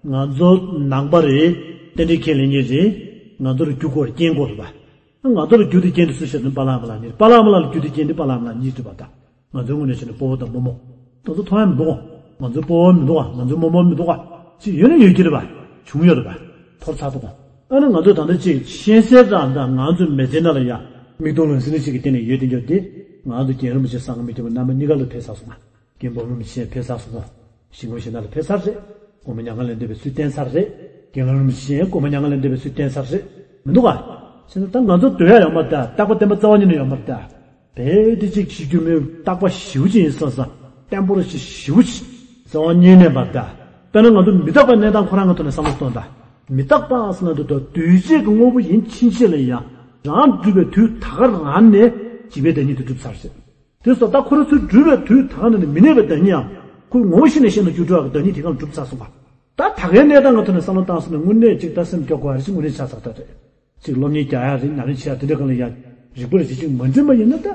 ང་ཚོ་ནང་པ་རེད། རྟེན་འབྲེལ་ཁས་ལེན་མཁན་རེད། ང་ཚོ་ལ་རྒྱུ་དགོས་རེད། རྐྱེན་དགོས་རེད་པ། ང་ཚོ་ལ་རྒྱུ་དང་རྐྱེན་དེ་སུས་བཤད་ན་པཱ་ལགས་རྨོ་ལགས་གཉིས་རེད། པཱ་ལགས་རྨོ་ལགས་ལ་རྒྱུ་དང་རྐྱེན་དེ་པཱ་ལགས་རྨོ་ལགས་གཉིས་རེད་པ་ད། ང་ཚོའི་ངོས་ནས་བྱས་ན་སྤོ་བོ་དང་རྨོ་མོ། ད་ཚོ་མཐོང་ཡ་མི་འདུག་ག་ང་ཚོའི་སྤོ་བོ་མི་འདུག་ག་ང་ཚོའི་རྨོ་མོ་མི་འདུག་ག་ཅིག་ཡོད་ནི་ཡོད་ཀྱི་རེད་པ། བྱུང་ཡོད་རེད་པ། འཐོར་ཚར་འདུག་ག་ཨ་ནི་ང་ཚོས་ད་ལྟ་ཅིག་ཤེས་གསལ་རང་དང་ང་ཚོའི་མི་ཚེ་ནང་ལ་ཡ་མིག་མཐོང་ལག་ཟིན་ཅིག་གི་སྟེང་ནས་ཡོད་དེ་འཇོག་དེ། ང་ཚོ་རྒན་རིན་པོ་ཆེ་སངས་རྒྱས་མི་འདུག་པ་རྣམ་པ་གཉིས་ཀ་ལ་ཕེབས་ཚར་སོང་ང་། རྒན་འབུམ་རམས་པ་ཆེན་ཕེབས་ཚར་སོང་ངོ་། ཞིང་ཁམས་གཞན་དག་ལ་ཕེབས་ཚར་རེད། སྒོ་མོ་མྱ་ངན་ལས་འདས་པའི་ཚུལ་བསྟན་ཚར་རེད། རྒན་ལགས་རིན་པོ་ཆེ་སྒོ་མོ་མྱ་ངན་ལས་འདས་པའི་ཚུལ་བསྟན་ཚར་རེད། མི་འདུག་ག་བྱས་ན་ད་ང་ཚོ་སྡོད་ཡ་ཡོད་མ་རེད་ད། རྟག་པ་བརྟན་པ་རྩ་བ་ཉིད་ནས་ཡོད་མ་རེད་ད། རྦད་དེ་གཅིག་བྱེད་རྒྱུ་མེད། རྟག་པ་ཞེ་པོ་ཅིག་ཡིན་བསམ་བསམ་བརྟན་པོ་ར་ཅིག་ཞེ་པོ་ཅིག་རྩ་བ་ཉིད་ནས་མ་རེད་ད། དཔེར་ན་ང་ཚོ་མི་རྟག་པའི་གནས་སྟངས་ཁོ་རང་གི་ཐོག་ནས་བསམ་བློ་གཏོང་ད། མི་རྟག་པ་ཟེར་ན་འདུག་ད། འདུས་བྱས་ཀྱི་དངོས་པོ་ཡིན་ཕྱིན་ཆད་ལ་ཡང་རང་གྲུབ་པའི་དུས་ད་ག་རང་ནས་འཇིག་པའི་བདག་ཉིད་དུ་གྲུབ་ཚར་ཟེར། དེ་སོགས་ད་ཁོ་རང་ཚོའི་གྲུབ་པའི་དུས་ད་ག་ནས་ནི་མི་གནས་པའི་བདག་ཉིད་ཡང་ཁོའི་ངོ་བོ་ཤིན་ཏུ་ཤིན་ཏུ་འགྱུར་འགྲོ་བ་གི་བདག་ཉིད་དེ་གང་གྲུབ་ཚར་སོང་བ། ད་ད་གའི་གནས་སྟངས་ཀྱི་ཐོག་ནས་བསམ་བློ་བཏང་སོང་ན་དངོས་གནས་ཅིག་ད་སེམས་སྐྱོ་དགོས་པ་རེད། ཅིག་དངོས་གནས་ཆགས་ཚར་ད་རེད། ཅིག་སློབ་གཉེར་རྒྱག་ཡ་རེད། ཉམས་ལེན་བྱེད་ཡ་དེ་འདྲ་གང་ལ་ཡ་རིག་པ་རེད། ཅིག་མ་འདྲེས་པ་ཡིན་ན་ད་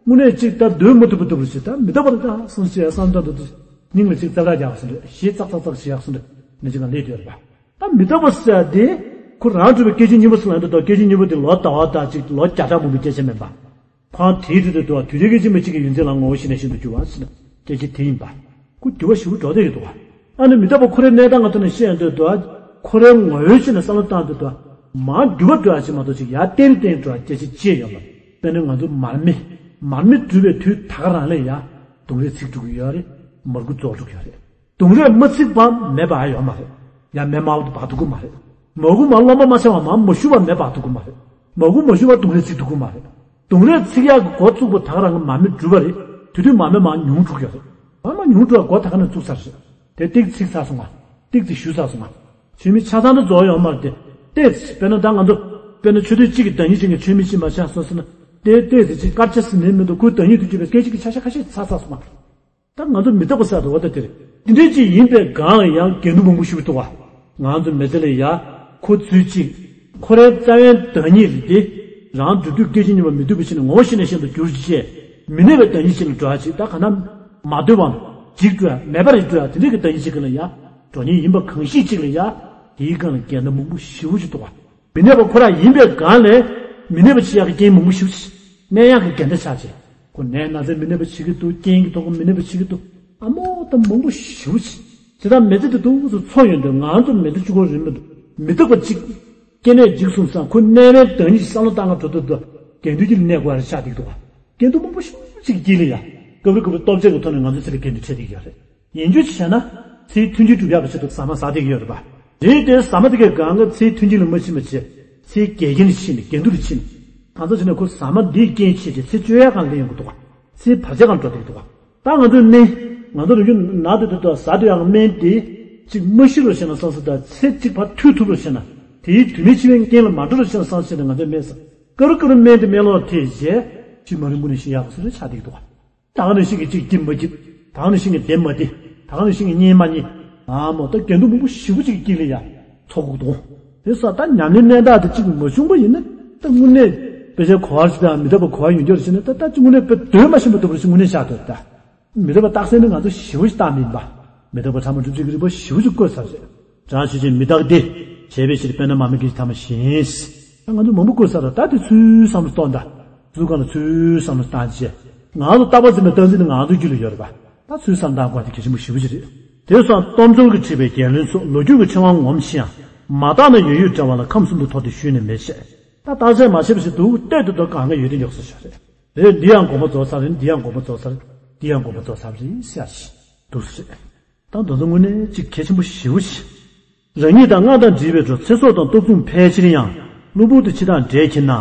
དངོས་གནས་ཅིག་ད་སྡོད་མ་ཐུབ་པ་ཐུབ་པ་ཞིག་ད་མི་རྟག་པ་རེད་ད་བསམ་བྱས་བསམ་བཏང་དུ་དུ་སྙིང་ལ་ཅིག་ཙག་ཙག་རྒྱག་སོང་རེད། ཞེ་ཙག་ཙག་ཙག་བྱེད་ཡག་སོང་རེད། ནི་ཅིག་གང་ལས་དུ་ཡོད་རེད་པ། ད་མི་རྟག་པ་ཟེར་ཡ་དེ་ཁོ་རང་གྲུབ་པའི་སྐད་ཅིག་གཉིས་པོ་ཟེར་ལ་འདུག་ད་སྐད་ཅིག་གཉིས་པོ་དེ་ལོ་ཟླ་བ་དང་ཅིག་ལོ་བརྒྱ་ཕྲག་མང་པོའི་སྐད་ཆ་མིན་པ། ཁོང་དེའི་དུས་དུ་དུ་བ་དུས་རེ་གི་ཅིག་མ་ཅིག་གི་ཡུན་ཚད་ལ་ངོ་བོ་ཤིན་ཏུ་ཤིན་ཏུ་འགྱུར་བ་ཟེར་ན་སྐད་ཆ་དེ་ཡིན་པ། ཁོ་འགྱུར་བ་ཞེ་པོ་འགྲོ་བསྡད་ཡོད་འདུག་བ། ཨ་ནི་མི་རྟག་པ་ཁོ་རའི་གནས་སྟངས་ང་ཐོག་ནས་བཤད་ཡོང་དུས་དུ་བ། ཁོ་རའི་ངོ་བོའི་ཆ་ནས་བསམ་བློ་བཏང་དུས་དུ་བ། མར་འགྱུར་བ་འགྲོ་ཡ་ཅིག་མ་གཏོགས་ཅིག་ཡར་བརྟན་བརྟན་འགྲོ་ཡ་སྐད་ཆ་ཅི་ཡོད་མ་རེད། དཔེར་ན་ང་ཚོ་མར་མེ། མར་མེ་གྲུབ་པའི་དུས་ད་ག་རང་ལ་ཡ། གདོང་རས་ཚིག་འགྲོ་གི་ཡོད་རེད། མར་ཁུ་རྫོགས་འགྲོ་གི་ཡོད་རེད། གདོང་རས་མ་ཚིག་པ་མེ་འབར་ཡོད་མ་རེད། ཡང་མེ་དམར་པོ་འབར་ཐུབ་ཀྱི་མ་རེད། མར་ཁུ་མར་རློན་པ་མ་ཆགས་པ་མར་མ་ཞུ་བ་མེ་འབར་ཐུབ་ཀྱི་མ་རེད། མར་ཁུ་མ་ཞུ་བ་གདོང་རས་ཚིག་ཐུབ་ཀྱི་མ་རེད། གདོང་རས་ཚིག་ཡག་གི་འགོ་བཙུགས་པ་ད་ག་རང་གི་མར་མེ་གྲུབ་པ་རེད། དེ་དུས་མར་མེ་མར་ཉུང་འགྲོ་གི་ཡོད་རེད། མར་མར་ཉུང་འགྲོ་བ་འགོ་ད་ག་ནས་བཙུགས་ཚར་རེད། དེ་ཏིག་ཚིག་ཚར་སོང་ང་། ཏིག་ཙི་ཞུ་ཚར་སོང་ང་། ཆུ་མིག་ཆ་ཚང་དུ་རྫོགས་ཡོད་མ་རེད་དེ། ཏེ་དཔེར་ན་ད་ང་ཚོ། དཔེར་ན་མཆུ་ཏོ་གཅིག་གི་བདག་ཉིད་ཅན་གྱི་ཆུ་མིག་གཅིག་མ་ཆགས་སོང་ཟེར་ན། ཏེ་ཏེ་ཟེར་ཅིག་དཀར་ཆ་ཟེར་ནས་མི་འདུག་ཁོའི་བདག་ཉིད་དུ་གྱུར་པའི་སྐད་ཅིག་གི་ཆ་ཤས་ཁ་ཤས་ཚར་ཚར་སོང་ང་། ད་ང་ཚོ་མི་རྟག་པ་ཟེར་དུ་བ་ད་དེ་རེད། དེ་འདྲའི་ཅིག་ཡིན་པའི་སྒང་ལ་ཡང་འགལ་འདུ་མང་པོ་ཞིག་འདུག་བ། ང་ཚོ་མི་ཚེ་ལ་ཡ། ཁོ་ཚུལ་གཅིག་ཁོ་རའི་རྩ་བའི་བདག་ཉིད་རེད་དེ། རང་སྒྲུབ་དུས་སྐད་ཅིག་གཉིས་པ་མི་སྡུག་པའི་ཕྱིར་ནས་ངོ་བོ་ཤིན་ཏུ་ཤིན་ཏུ་འགྱུར་བྱས། མི་གནས་པའི་བདག་ཉིད་ཅིག་ལ་འགྲོ་ཡ་ཅིག་ད་ག་ན། མ་འདོད་པའམ། འཇིག་འགྲོ་ཡ་མེད་པ་རེད་འགྲོ་ཡ་དེ་འདྲའི་གི་བདག་ཉིད་ཅིག་གི་ལ་ཡ། འགྲོ་ཉེན་ཡིན་པ་གང་ཞིག་ཅིག་ལ་ཡ། དེའི་སྒང་ལ་འགལ་འདུ་མང་པོ་ཞེ་པོ་ཅིག་འདུག་བ། མི་གནས་པ་ཁོ་རང་ཡིན་པའི་སྒང་ལས། མི་གནས་པ་བྱེད་ཡག་གི་རྐྱེན་མང་པོ་ཞེ་པོ་ཅིག་གནས་ཡག་གི་འགལ་ཟླ་ཆགས་བྱས། ཁོ་ནས་ན་ཚ་མི་གནས་པ་བྱེད་ཀྱི་འདུག་རྐྱེན་གྱི་ཐོག་མི་གནས་པ་བྱེད་ཀྱི་འདུག་ཨ་མོ་ད་མང་པོ་ཞེ་པོ་ཅིག་དེ་དག་མི་ཚེ་འདི་འདུག་སུ་འཚོ་ཡོང་དུས་ང་ཚོ་མི་ཚེ་གཅིག་པོ་རིན་མི་འདུག་མི་རྟག་པ་གཅིག་སྐྱེ་གནས་འཇིག་གསུམ་སང་ཁོ་གནས་པའི་བདག་ཉིད་ཀྱི་བསམ་བློ་བཏང་ག་འགྲོ་འདུག་འདུག་འགལ་འདུ་གྱི་གནས་དགོས་རེ་ཆགས་འདུག་འདུག་བ། འགལ་འདུ་མང་པོ་ཞེ་པོ་ཅིག་དཀྱིལ་ལ་ཡ། སྐབས་རེ་སྐབས་རེ་སྟོབས་ཆེ་གི་ཐོག་ནས་ང་ཚོའི་ཚེ་ལ་འགལ་འདུ་འཕྲད་བསྡད་ཀྱི་ཡོད་རེད། ཡིན་རྒྱུ་བྱས་ན། ཚེའི་མཐུན་རྐྱེན་སྒྲུབ་ཡག་གི་ཆེད་དུ་ཟ་མ་ཟ་བསྡད་ཀྱི་ཡོད་རེད་པ། རེད་དེ་ཟ་མ་དེ་གའི་སྒང་ག་ཚེའི་མཐུན་རྐྱེན་ལ་མ་ཕྱིན་པ་བྱས། ཚེའི་འགལ་རྐྱེན་ལ་ཕྱིན་ནས་འགལ་འདུ་ལ་ཕྱིན་ནས། གང་ཚོད་བྱས་ན་ཁོ་ཟ་མ་འདིའི་རྐྱེན་བྱས་ཏེ་ཚེ་བཅོལ་ཡག་གང་ལེན་ཡོང་གི་འདུག་བ། ཚེའི་བར་ཆད་གང་འགྲོ་བསྡད་ཀྱི་འདུག་བ། ད་ང་ཚོའི་སྨན། ང་ཚོ་རང་རྒྱུད་ན་དུས་དུས་དུ་ཟ་འདོད་ཡག་སྨན་དེ། གཅིག་མ་ཤི་རོགས་བྱས་ན་བསམ་ས་དང་ཚེ་གཅིག་ཕར་མཐུད་ཐུབ་རོགས་བྱས་ན། དེའི་དུས་མིན་འཆི་བའི་རྐྱེན་ལ་མ་འགྲོ་རོགས་བྱས་ན་བསམ་ས་བྱས་ནས་ང་ཚོས་སྨན་ཟ། སྐབས་རེ་སྐབས་རེ་སྨན་དེ་སྨན་ལོག་ཐེབས་རྗེས། ཤི་མ་རིང་པོ་ནས་ཤི་ཡག་སོ་སོ་ཆགས་བསྡད་ཀྱི་འདུག་བ། ད་ག་ནང་བཞིན་གྱི་གཅིག་སྐྱིད་མ་སྐྱིད། ད་ག་ནང་བཞིན་གྱི་བདེ་མ་བདེ། ད་ག་ནང་བཞིན་གྱི་གཉིད་མ་གཉིད། ཨ་མོ་ད་འགལ་འདུ་མང་པོ་ཞེ་པོ་ཅིག་གི་དཀྱིལ་ལ་ཡ། ཚོགས་འདུག་དེ་སོགས་ད་ཉམས་ལེན་གནས་སྟངས་དེ་གཅིག་མ་བྱུང་བ་ཡིན་ན། ད་དངོས་གནས་དཔེ་ཆ་གོ་བ་ཞིག་དང་མི་རྟག་པ་གོ་བ་ཡོང་རྒྱུ་རེད་ཟེར་ན། ད་ད་དངོས་གནས་དཔེ་སྡོད་མ་ཤེས་པ་ལྟ་བུ་ཞིག་དངོས་གནས་ཆགས་འདུག་ད་མི་རྟག་པ་རྟགས་གསལ་ནི་ང་ཚོ་ཞེ་པོ་ཞིག་བཏང་མིན་པ། མི་རྟག་པ་ཕྲ་མ་སྒྲུབ་བྱེད་ཀྱི་རིགས་པ་ཞེ་པོ་ཅིག་བཀོད་ཚར་རེད། གྲངས་ཆེ་ཆེ་མི་རྟག་སྟེ། བྱས་པའི་ཕྱིར་དཔེར་ན་མ་སྨད་ཀྱི་ཐ་མ་བཞིན། ད་ང་ཚོ་མང་པོ་བཀོད་ཚར་རེད། ད་དེ་ཚུལ་བསམ་བློ་གཏོང་ད། ཚུལ་གང་ལ་ཚུལ་བསམ་བློ་བཏང་བྱས། ང་ཚོ་རྟག་པ་འཛིན་པའི་རྟག་འཛིན་ནི་ང་ཚོའི་རྒྱུད་ལ་ཡོད་རེད་པ། ད་ཚུལ་བསམ་བཏང་དགོས་དེ་གལ་ཆེན་པོ་ཞེ་པོ་ཅིག་རེད། དེ་སོང་སྟོབས་འབྱོར་གྱིས་བྲིས་པའི་རྒྱལ་བློན་སོགས་ལོ་རྒྱུས་ཀྱི་ཆེ་བ་ངོམ་ཤེས་ཡང་། མ་དག་ན་ཡོད་ཡོད་འདྲ་བ་ལ་ཁམས་གསུམ་དུ་ཐོར་ཏེ་ཞུས་ནས་མི་བྱེད། ད་བརྟག་དཔྱད་མ་བྱས་པ་ཞིག་འདུག་བལྟས་དུས་ད་གང་ག་ཡོད་དེ་ཡོད་ས་ཞིག་རེད། རེད། འདི་ཡང་དགོངས་པ་རྫོགས་ཚར་རེད། འདི་ཡང་དགོངས་པ་རྫོགས་ཚར་རེད། འདི་ཡང་དགོངས་པ་རྫོགས་ཚར་རེད་ཟེར་ཡ་ཞིག་འདུག་ཟེར། ད་དོན་དུ་དངོས་གནས་ཅིག་གལ་ཆེན་པོ་ཞེ་པོ་ཞིག་རང་ཉིད་དང་སྔགས་དང་འདྲིས་པའི་འགྲོ་ཚེ་སྲོག་དང་སྟོབས་མཚུངས་ཕལ་ཆེར་ཡང་། གློ་བུར་དུ་འཆི་བདག་འདྲེས་ཁྱེར་ན།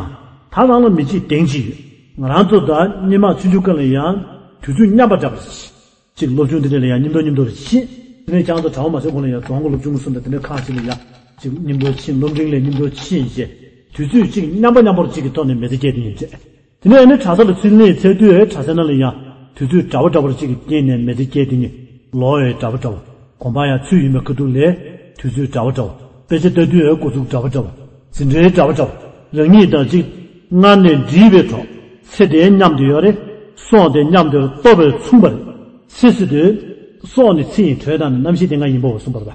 ད་རང་ལ་མི་འཇིགས་གདེང་ཅིག་ཡོད། ང་རང་ཚོ་ད་སྔོན་མ་ཆུང་ཆུང་སྐབས་ལ་ཡང་དུས་ཚོད་མཉམ་པ་འདྲ་པོ་ཞིག་ཅིག་སློབ་ཆུང་དེ་འདྲ་ལ་ཡང་མཉམ་དུ་མཉམ་དུ་རེ་ཕྱིན། དེ་ནས་ཀྱང་ཚོ་གྲྭ་བ་མ་ཆགས་གོང་ལ་ཡང་རྫོང་གི་སློབ་ཆུང་གསུམ་དང་དེ་འདྲ་ཁག་ཅིག་ལ་ཡང་ཅིག་མཉམ་དུ་ཕྱིན། སློབ་འབྲིང་ལ་མཉམ་དུ་ཕྱིན་རྗེས་དུས་ཚོད་ཅིག་མཉམ་པ་མཉམ་པོར་ཅིག་གི་ཐོག་ནས་མི་ཚེ་སྐྱེལ་དེ་ཉིད་བྱས། དེ་ནས་ཨ་ནི་གྲྭ་ས་ལ་ཚུར་སླེབས་ཚར་དུས་ཨེ་གྲྭ་ས་ནང་ལ་ཡང་དུས་ཚོད་འདྲ་པོ་འདྲ་པོར་གཅིག་གི་སྐྱེལ་ནས་མི་ཚེ་སྐྱེལ་དེ་ཉིད་ལོ་ཡང་འདྲ་པོ་འདྲ་པོ། གོམ་པ་ཡང་ཚུར་ཡོང་བའི་ཁ་ཐུག་ལ་དུས་ཚོད་འདྲ་པོ་འདྲ་པོ། དཔེ་ཆ་ལྟ་དུས་ཨེ་འགོ་འཛུགས་འདྲ་པོ་འདྲ་པོ། འཛིན་གྲྭའི་འདྲ་པོ་འདྲ་པོ། རང་ཉིད་དང་གཅིག་སྔར་ནས་འདྲིས་པའི་གྲོགས་ཚེ་འདིའི་མཉམ་དུ་ཡོད་རེད། སྲོག་དེ་མཉམ་དུ་ཡོད་རེད། ལྟོ་བས་མཚུངས་པ་རེད། ཚེ་ཟེར་དུས་སྲོག་ནི་ཚེ་ཡི་དྲོད་དང་ནི་རྣམ་ཤེས་དེ་ལྔ་ཡིན་པའོ་གསུངས་པ་རེད་པ།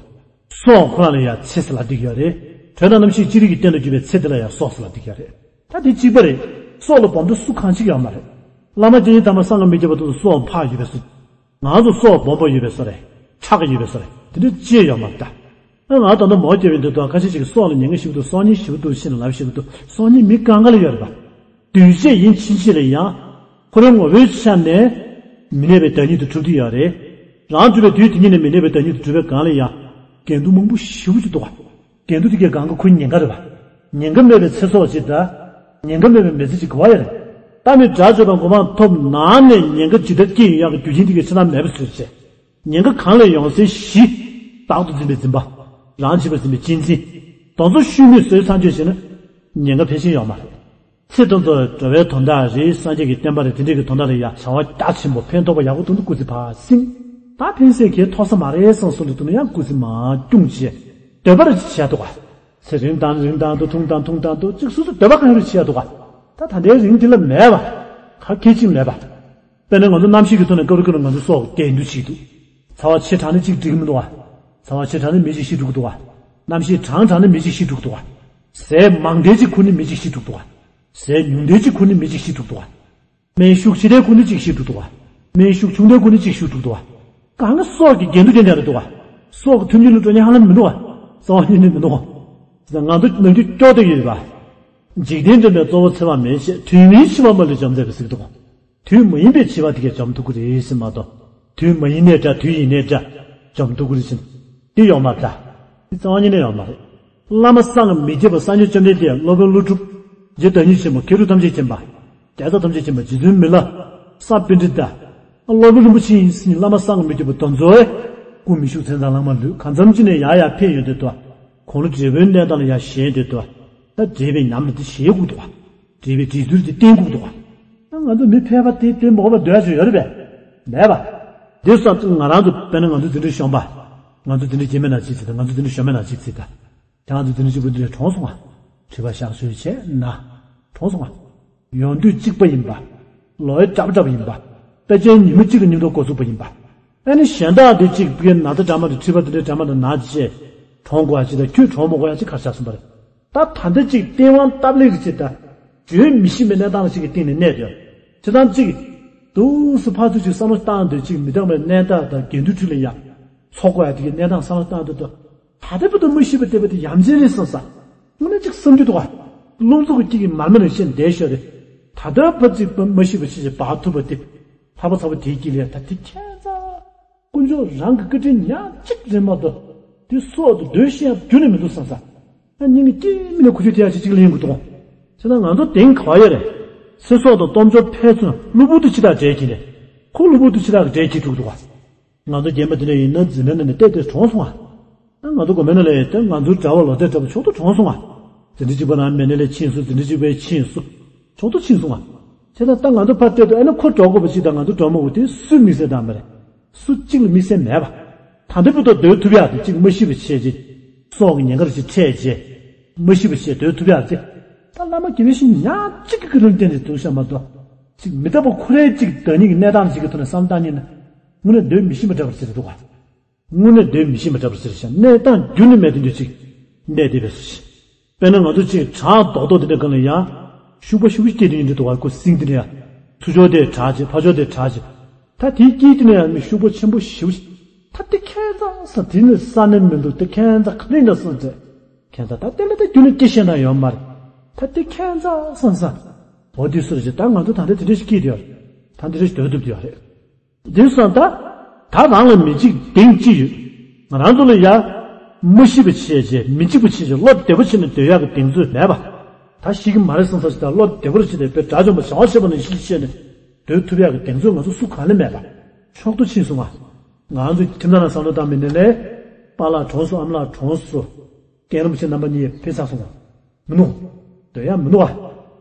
སྲོག་ཁོ་རང་ལ་ཡང་ཚེ་ཟེར་ལབ་བསྡད་ཀྱི་ཡོད་རེད། དྲོད་དང་རྣམ་ཤེས་ཅི་རིགས་ཀྱི་རྟེན་དུ་གྱུར་པའི་ཚེ་དེ་ལ་ཡང་སྲོག་ཟེར་ལབ་བསྡད་ཀྱི་ཡོད་རེད། ད་དེ་གཅིག་པ་རེད། སྲོག་ལ་སྦོམ་ཆུང་སུ་གང་ཅིག་ཡོད་མ་རེད། བླ་མ་དགེ་བསྙེན་དམ་པ་སངས་རྒྱས་མི་བརྒྱད་པ་དེ་ཚོ་སྲོག་འཕགས་ཡོད་པའི་བཟོ། ང་ཚོ་སྲོག་སྦོམ་པོ་ཡོད་པའི་བཟོ་རེད། ཕྲ་གི་ཡོད་པའི་བཟོ་རེད། དེ་འདྲ་ཅི་ཡང་ཡོད་མ་རེད་ད། ཨ་ང་ད་ལྟ་མོ་སྐྱེ་བའི་འདི་དང་ཁ་ཤས་ཤིག་གིས་སྲོག་ལ་ཉེན་ཁ་ཞེ་པོ་འདུག་སྲོག་ཉེན་ཞེ་པོ་འདུག་ཤེས་ནས་ལབ་ཞེ་པོ་འདུག་སྲོག་ཉེན་མི་གང་ག་ལ་ཡོད་རེད་པ། འདུས་བྱས་ཡིན་ཕྱིན་ཆད་ལ་ཡང་། ཁོ་རའི་ངོ་བོའི་ཆ་ནས་མི་གནས་པའི་བདག་ཉིད་དུ་གྲུབ་བསྡད་ཡོད་རེད། རང་གྲུབ་པའི་དུས་དེ་ཉིད་ནས་མི་གནས་པའི་བདག་ཉིད་དུ་གྲུབ་པའི་སྒང་ལ་ཡང་། འགལ་འདུ་མང་པོ་ཞེ་པོ་ཅིག་འདུག་ག་འགལ་འདུ་དེ་གའི་སྒང་ག་ཁོའི་ཉེན་ཁ་རེད་པ། ཉེན་ཁ་མེད་པའི་ཚེ་སྲོག་ཅིག་དང་། ཉེན་ཁ་མེད་པའི་མི་ཚེ་ཅིག་ག་བ་ཡོད་རེད། ད་ནི་དགྲ་བཅོམ་པ་གོ་འཕང་ཐོབ་ནས་ཉེན་ཁ་ཇི་ལྟར་སྐྱེ་ཡིན་ཡག་གི་རྒྱུ་རྐྱེན་དེ་གའི་ཆ་ཚང་མེད་པ་བཟོས་བྱས། ཉེན་ཁ་གང་ལས་ཡོང་སའི་གཞི། བདག་ཏུ་འཛིན་པའི་འཛིན་པ། རང་བྱས་པར་འཛིན་པའི་གཅེས་འཛིན། དེ་ཚོ་ཤུལ་མེད་བཟོས་ཚར་བྱས་བྱས་ན། ཉེན་ཁ་ཕལ་ཆེར་ཡོང་མ་རེད། ཚེ་དེ་ཚོ་འགྲོ་བའི་དོན་དག་རེད། སངས་རྒྱས་ཀྱི་བསྟན་པ་རེད། དེ་འདྲའི་གི་དོན་དག་རེད་ཡ། བྱ་བ་རྒྱ་ཆེན་པོ་ཕན་ཐོགས་པ་ཡག་པོ་དོན་དུ་སྐུ་ཚེ་ཕར་ཟིན། ད་ཕན་སེམས་ཁྱེད་ཐོག་ས་མ་རེད་བསམ་སོང་དུས་ན་ཡང་སྐུ་ཚེ་མར་སྐྱོང་བྱས། འདོད་པ་རེ་བྱེད་འདུག་ག་ཚེ་རིང་དང་རིང་དང་དུ་ཐུང་དང་ཐུང་དང་དུ་གཅིག་སོ་སོ་འདོད་པ་གང་ཡོད་རེ་བྱེད་འདུག་ག་ད་ད་ལྟའི་རིང་འདི་ལ་མེད་པ། ག་གེ་གཅིག་མེད་པ། དཔེར་ན་ང་ཚོ་གནམ་གཤིས་ཀྱི་ཐོག་ནས་སྐབས་རེ་སྐབས་རེ་ང་ཚོ་སྲོག་འགལ་འདུ་བྱེད་འདུག་ཚ་བ་ཆེ་དྲགས་ན་གཅིག་འགྲིག་གི་མི་འདུག་ག་ཚ་བ་ཆེ་དྲགས་ན་མི་གཅིག་ཤི་འགྲོ་གི་འདུག་ག་གནམ་གཤིས་གྲང་དྲགས་ན་མི་གཅིག་ཤི་འགྲོ་གི་འདུག་ག་ཟས་མང་དྲགས་གཅིག་ཁུར་ན་མི་གཅིག་ཤི་འགྲོ་གི་འདུག་ག་ཟས་ཉུང་དྲགས་གཅིག་ཁུར་ན་མི་གཅིག་ཤི་འགྲོ་གི་འདུག་ག་སྨན་ཤུགས་ཆེ་དྲགས་ཁུར་ན་གཅིག་ཤི་འགྲོ་གི་འདུག་ག་སྨན་ཤུགས་ཆུང་དྲགས་ཁུར་ན་གཅིག་ཤི་འགྲོ་གི་འདུག་ག་གང་ག་སྲོག་གི་འགལ་འདུ་ཅན་ཅན་རེད་འདུག་ག་སྲོག་གི་མཐུན་རྐྱེན་ལ་འགྲོ་མཁན་ཧ་ལམ་མི་འདུག་ག་རྩ་བ་ཉིད་ནས་མི་འདུག་ག་ང་ཚོ་ནམ་རྒྱུན་སྐྱོ་བསྡད་ཀྱི་ཡོད་པ། འཇིག་རྟེན་འདྲེན་པའི་གཙོ་བོ་འཚེ་བ་མེད་ཅེས། དུས་མིན་འཆི་བ་མ་ལུས་འཇོམས་མཛད་པའི་ཟེར་གྱི་འདུག་དུས་མ་ཡིན་པའི་འཆི་བ་དེ་གས་འཇོམས་ཐུབ་ཀྱི་རེད་ཟེར་མ་གཏོགས། དུས་མ་ཡིན་ནའི་འདྲ། དུས་ཡིན་ནའི་འདྲ། འཇོམས་ཐུབ་ཀྱི་རེད་ཟེར། དེ་ཡོང་མ་རེད་ད། དེ་རྩ་བ་ཉིད་ནས་ཡོང་མ་རེད། བླ་མ་བསམ་གྱིས་མི་ཁྱབ་པ་སངས་རྒྱས་བཅོམ་ལྡན་འདས། སློབ་དཔོན་ཀླུ་སྒྲུབ། རྗེ་བདག་ཉིད་ཆེན་པོ། མཁས་གྲུབ་ཐམས་ཅད་མཁྱེན་པ། རྒྱལ་ཚབ་ཐམས་ཅད་མཁྱེན་པ། རྗེ་བཙུན་མི་ལ། ས་པཎྜི་ཏ། སློབ་དཔོན་རིན་པོ་ཆེ་ཡིན་ཟེར་བླ་མ་བསམ་གྱིས་མི་ཁྱབ་པ་དེ་ཚོ། སྐུ་མི་བཞུགས་མཚན་བཟང་ལྷག་མ་ལུས། གང་འཚམ་ཅིག་ནས་ཡར་ཡར་འཕེལ་ཡོང་དུས་དུ། དགུང་ལོ་བགྲེས་པོའི་གནས་སྟངས་ལ་ཡར་ཞེན་དུས་དུ། ད་བགྲེས་པའི་ཉམས་ལ་དེ་བཞེས་དགོས་འདུག་ག་བགྲེས་པའི་བགྲེས་ཚུལ་དེ་བསྟེན་དགོས་འདུག་ག་ང་ཚོ་མི་ཕལ་པ་དེ་དེ་མ་འོངས་པ་འདོད་ཡ་ཅིག་ཡོད་རེད་པས། མེད་པ། དེ་སོགས་ང་རང་ཚོ་དཔེར་ན་ང་ཚོ་འཛིན་གྲྭའི་གཞོན་པ། ང་ཚོ་འཛིན་གྲྭའི་རྗེས་མའི་ནང་གཅིག་ཚིག་དང་། ང་ཚོ་འཛིན་གྲྭའི་གཞོན་པའི་ནང་གཅིག་ཚིག་དང་། དེ་ང་ཚོ་འཛིན་གྲྭ་གཅིག་པུ་འདི་ནས་གྲོངས་སོང་ང་། ཁྲི་པ་གཤགས་བཅོལ་བྱས་ན། གྲོངས་སོང་ང་། ཡོང་དུས་གཅིག་པ་ཡིན་པ། ལོ་ཡ་འདྲ་པོ་འདྲ་པོ་ཡིན་པ། དཔེ་ཅན་ཉི་མ་གཅིག་གི་མཉམ་དུ་འགོ་ཚུགས་པ་ཡིན་པ། ཨ་ནི་གཞན་དག་འདི་གཅིག་པུའི་ན་ཚ་འདྲ་མ་འདྲ། མཁྲིས་པ་འདི་འདྲ་འདྲ་མ་འདྲ་ན་བྱས། གྲོངས་དགོས་ཡ་ཅིག་དང་། ཁྱོད་གྲོངས་མ་དགོས་ཡ་ཅིག་ག་རེ་ཆགས་སོང་པ་རེད། ད་ད་ལྟ་གཅིག་སྟེས་དབང་སྟབས་ལེགས་ཀྱི་ཅིག་དང་། བརྗོད་མི་ཤེས་པའི་གནས་སྟངས་ལ་ཅིག་གི་སྟེང་ནས་གནས་ཡོད། བྱས་ཙང་གཅིག་འདུག་སེ་ཕར་ཚུར་ཅིག་བསམ་བློ་བཏང་དུས་གཅིག་མི་རྟག་པའི་གནས་སྟངས་དང་འགལ་འདུའི་ཁྲོད་ལ་ཡ། འཚོ་དགོས་ཡ་དེ་གི་གནས་སྟངས་བསམ་བློ་བཏང་དུས་དུ། ད་ལྟ་བར་དུ་མ་ཤི་བ་བསྡད་པ་དེ་ཡ་མཚན་རེད་བསམ་ས། དངོས་གནས་ཅིག་བསམ་རྒྱུ་འདུག་ག་རླུང་འཚུབ་ཀྱི་དཀྱིལ་གྱི་མར་མེ་ནང་བཞིན་བསྡད་ཤོག་རེད། ད་ལྟ་བར་ཅིག་མ་ཤི་བ་ཞིག་ཅིག་འབར་ཐུབ་པ་དེ། ལྷ་པ་ཚ་པོ་དེའི་དཀྱིལ་ལ་ད་དེ་ཁྱད་མཚར། དཀོན་མཆོག་རང་གི་བཀའ་དྲིན་ཉག་གཅིག་རེད་མ་གཏོགས། དེ་སྲོག་དེ་སྡོད་ཤེས་ཡ་རྒྱུན་ནས་མི་འདུག་བསམ་ས། ཨ་སྙིང་གི་དཀྱིལ་མིག་ནས་གོ་ཆོད་དེ་ཡ་ཅིག་ཅིག་ལེན་དགོས་འདུག་ག་བྱས་ན་ང་ཚོ་དེང་ག་བ་ཡོད་རེད། ཚེ་སྲོག་དང་སྟོབས་འབྱོར་འཕེལ་ཚུན་གློ་བུར་དུ་འཆི་བདག་གྲལ་གྱིས་རེད། ཁོ་གློ་བུར་དུ་འཆི་བདག་གི་གྲལ་གྱིས་འགྲོ་གི་འདུག་ག་ང་ཚོ་རྒན་པ་དེ་འདྲ་ཡིན་ན་འཛིན་གྲྭ་ནང་ནས་བལྟས་བལྟས་གྲོངས་སོང་ང་། ཨ་ང་ཚོ་དགོན་པའི་ནང་ལ་ཡོད་དེ་ང་ཚོའི་གྲྭ་བ་ལོ་བསྟར་གྲྭ་པ་མཆོག་ཏུ་གྲོངས་སོང་ང་། འཛིན་གྲྭ་གཅིག་པ་ནང་མེད་ནས་ལས་ཕྱིན་སོང་། འཛིན་གྲྭ་གཅིག་པའི་ཕྱིན་སོང་། མཆོག་ཏུ་ཕྱིན་སོང་ང་། བྱས་ཙང་ད་ང་ཚོ་ཕར་བལྟས་དུས་ཨ་ནི་ཁོ་འགྲོ་དགོས་པ་གཅིག་དང་ང་ཚོ་འགྲོ་མ་དགོས་དེ་སུས་དམིགས་བསལ་བཏང་བ་རེད། སུ་གཅིག་ལ་དམིགས་བསལ་མེད་པ། ད་ལྟ་བར་དུ་སྡོད་ཐུབ་ཡག་དེ་གཅིག་མ་ཤི་བ་བྱས་རྗེས། སྲོག་གི་ཉེན་ཁར་ཅིག་འཕྲད་རྗེས། མ་ཤི་བ་བྱས་སྡོད་ཐུབ་ཡག་དེ། ད་བླ་མ་དགེ་བའི་བཤེས་གཉེན་ཉག་གཅིག་གི་བཀའ་དྲིན་བརྟེན་ནས་འདུག་ཤག་མ་གཏོགས། ཅིག་མི་རྟག་པ་ཁོ་རའི་ཅིག་བདག་ཉིད་ཀྱི་གནས་སྟངས་ཅིག་གི་ཐོག་ནས་བསམ་བཏང་ཉིན་ན། དངོས་གནས་སྡོད་མི་ཤེས་པ་འདྲ་པོ་ཅིག་རེད་འདུག་ག་དངོས་གནས་སྡོད་མི་ཤེས་པ་འདྲ་པོ་ཅིག་རེད་ཤག་གནས་སྟངས་རྒྱུན་ནས་མེད་དུ་འགྱུར་ཅིག་གནས་བསྡད་པའི་བཟོ་ཞིག་དཔེར་ན་ང་ཚོ་ཅིག་བྲག་རྡོག་རྡོག་དེ་འདྲ་སྒང་ལ་ཡ། ཤུག་པ་ཤུག་པ་སྐྱེས་དུས་ཡིན་འདྲ་འདུག་ག་ཁོ་སྲིང་དེ་འདྲ་ཡ། ཐུ་ཕྱོགས་དེ་བྲག་ཅིག་ཕ་ཕྱོགས་དེ་བྲག་ཅིག་ད་དེའི་དཀྱིལ་དེ་ནས་ཡང་མི་ཤུག་པ་ཆེན་པོ་ཞེ་པོ་ཅིག་ད་དེ་ཁྱད་མཚར་ས་དེ་ནི་ས་གནས་མི་འདུག་དེ་ཁྱད་མཚར་ག་རེ་ཡིན་ན་སོང་ཚེ། ཁྱད་མཚར་ད་དེ་ལ་ད་རྒྱུན་ནས་སྐྱེ་ཤེས་ན་ཡོད་མ་རེད། ད་དེ་ཁྱད་མཚར་སོང་ས། འོ་དེ་སུ་རེད་ཅེ་ད་ང་ཚོ་ད་ལྟ་དེ་འདྲ་ཞིག་སྐྱེས་དུ་ཡོད་རེད། ད་འདི་འདྲ་ཞིག་སྡོད་ཐུབ་དུ་ཡོད་རེད། དེང་སང་ད། ད་རང་ལ་མི་གཅིག་དེང་གཅིག་ཡོད། ང་རང་ཚོ་ལ་ཡ། མ་ཤི་བ་བྱས་བྱས་མི་འཇིགས་པ་བྱས་བྱས་བློ་བདེ་པོ་བྱས་ནས་སྡོད་ཡག་གི་གདེང་ཚོད་མེད་པ། ད་ཤི་གི་མ་རེད་བསམ་ས་ཞིག་ད་བློ་བདེ་པོར་བྱས་ནས་དཔེ་དགྲ་བཅོམ་པ་བྱ་བ་ཆེན་པོ་ནང་བཞིན་བྱས་ནས་སྡོད་ཐུབ་ཡག་གི་གདེང་ཚོད་ང་ཚོ་སུ་གང་ལ་མེད་པ། མཆོག་ཏུ་ཕྱིན་སོང་ང་། ང་ཚོ་ཁྱིམ་ཚང་ནང་བསམ་བློ་བཏང་མི་ནས་ལས། པཱ་ལགས་གྲོངས་སོང་། ཨ་མ་ལགས་གྲོངས་སོང་། རྒན་རིན་པོ་ཆེ་རྣམ་པ་གཉིས་ཕེབས་ཚར་སོང་ང་། མི་འདུག་སྡོད་ཡག་མི་འདུག་ག་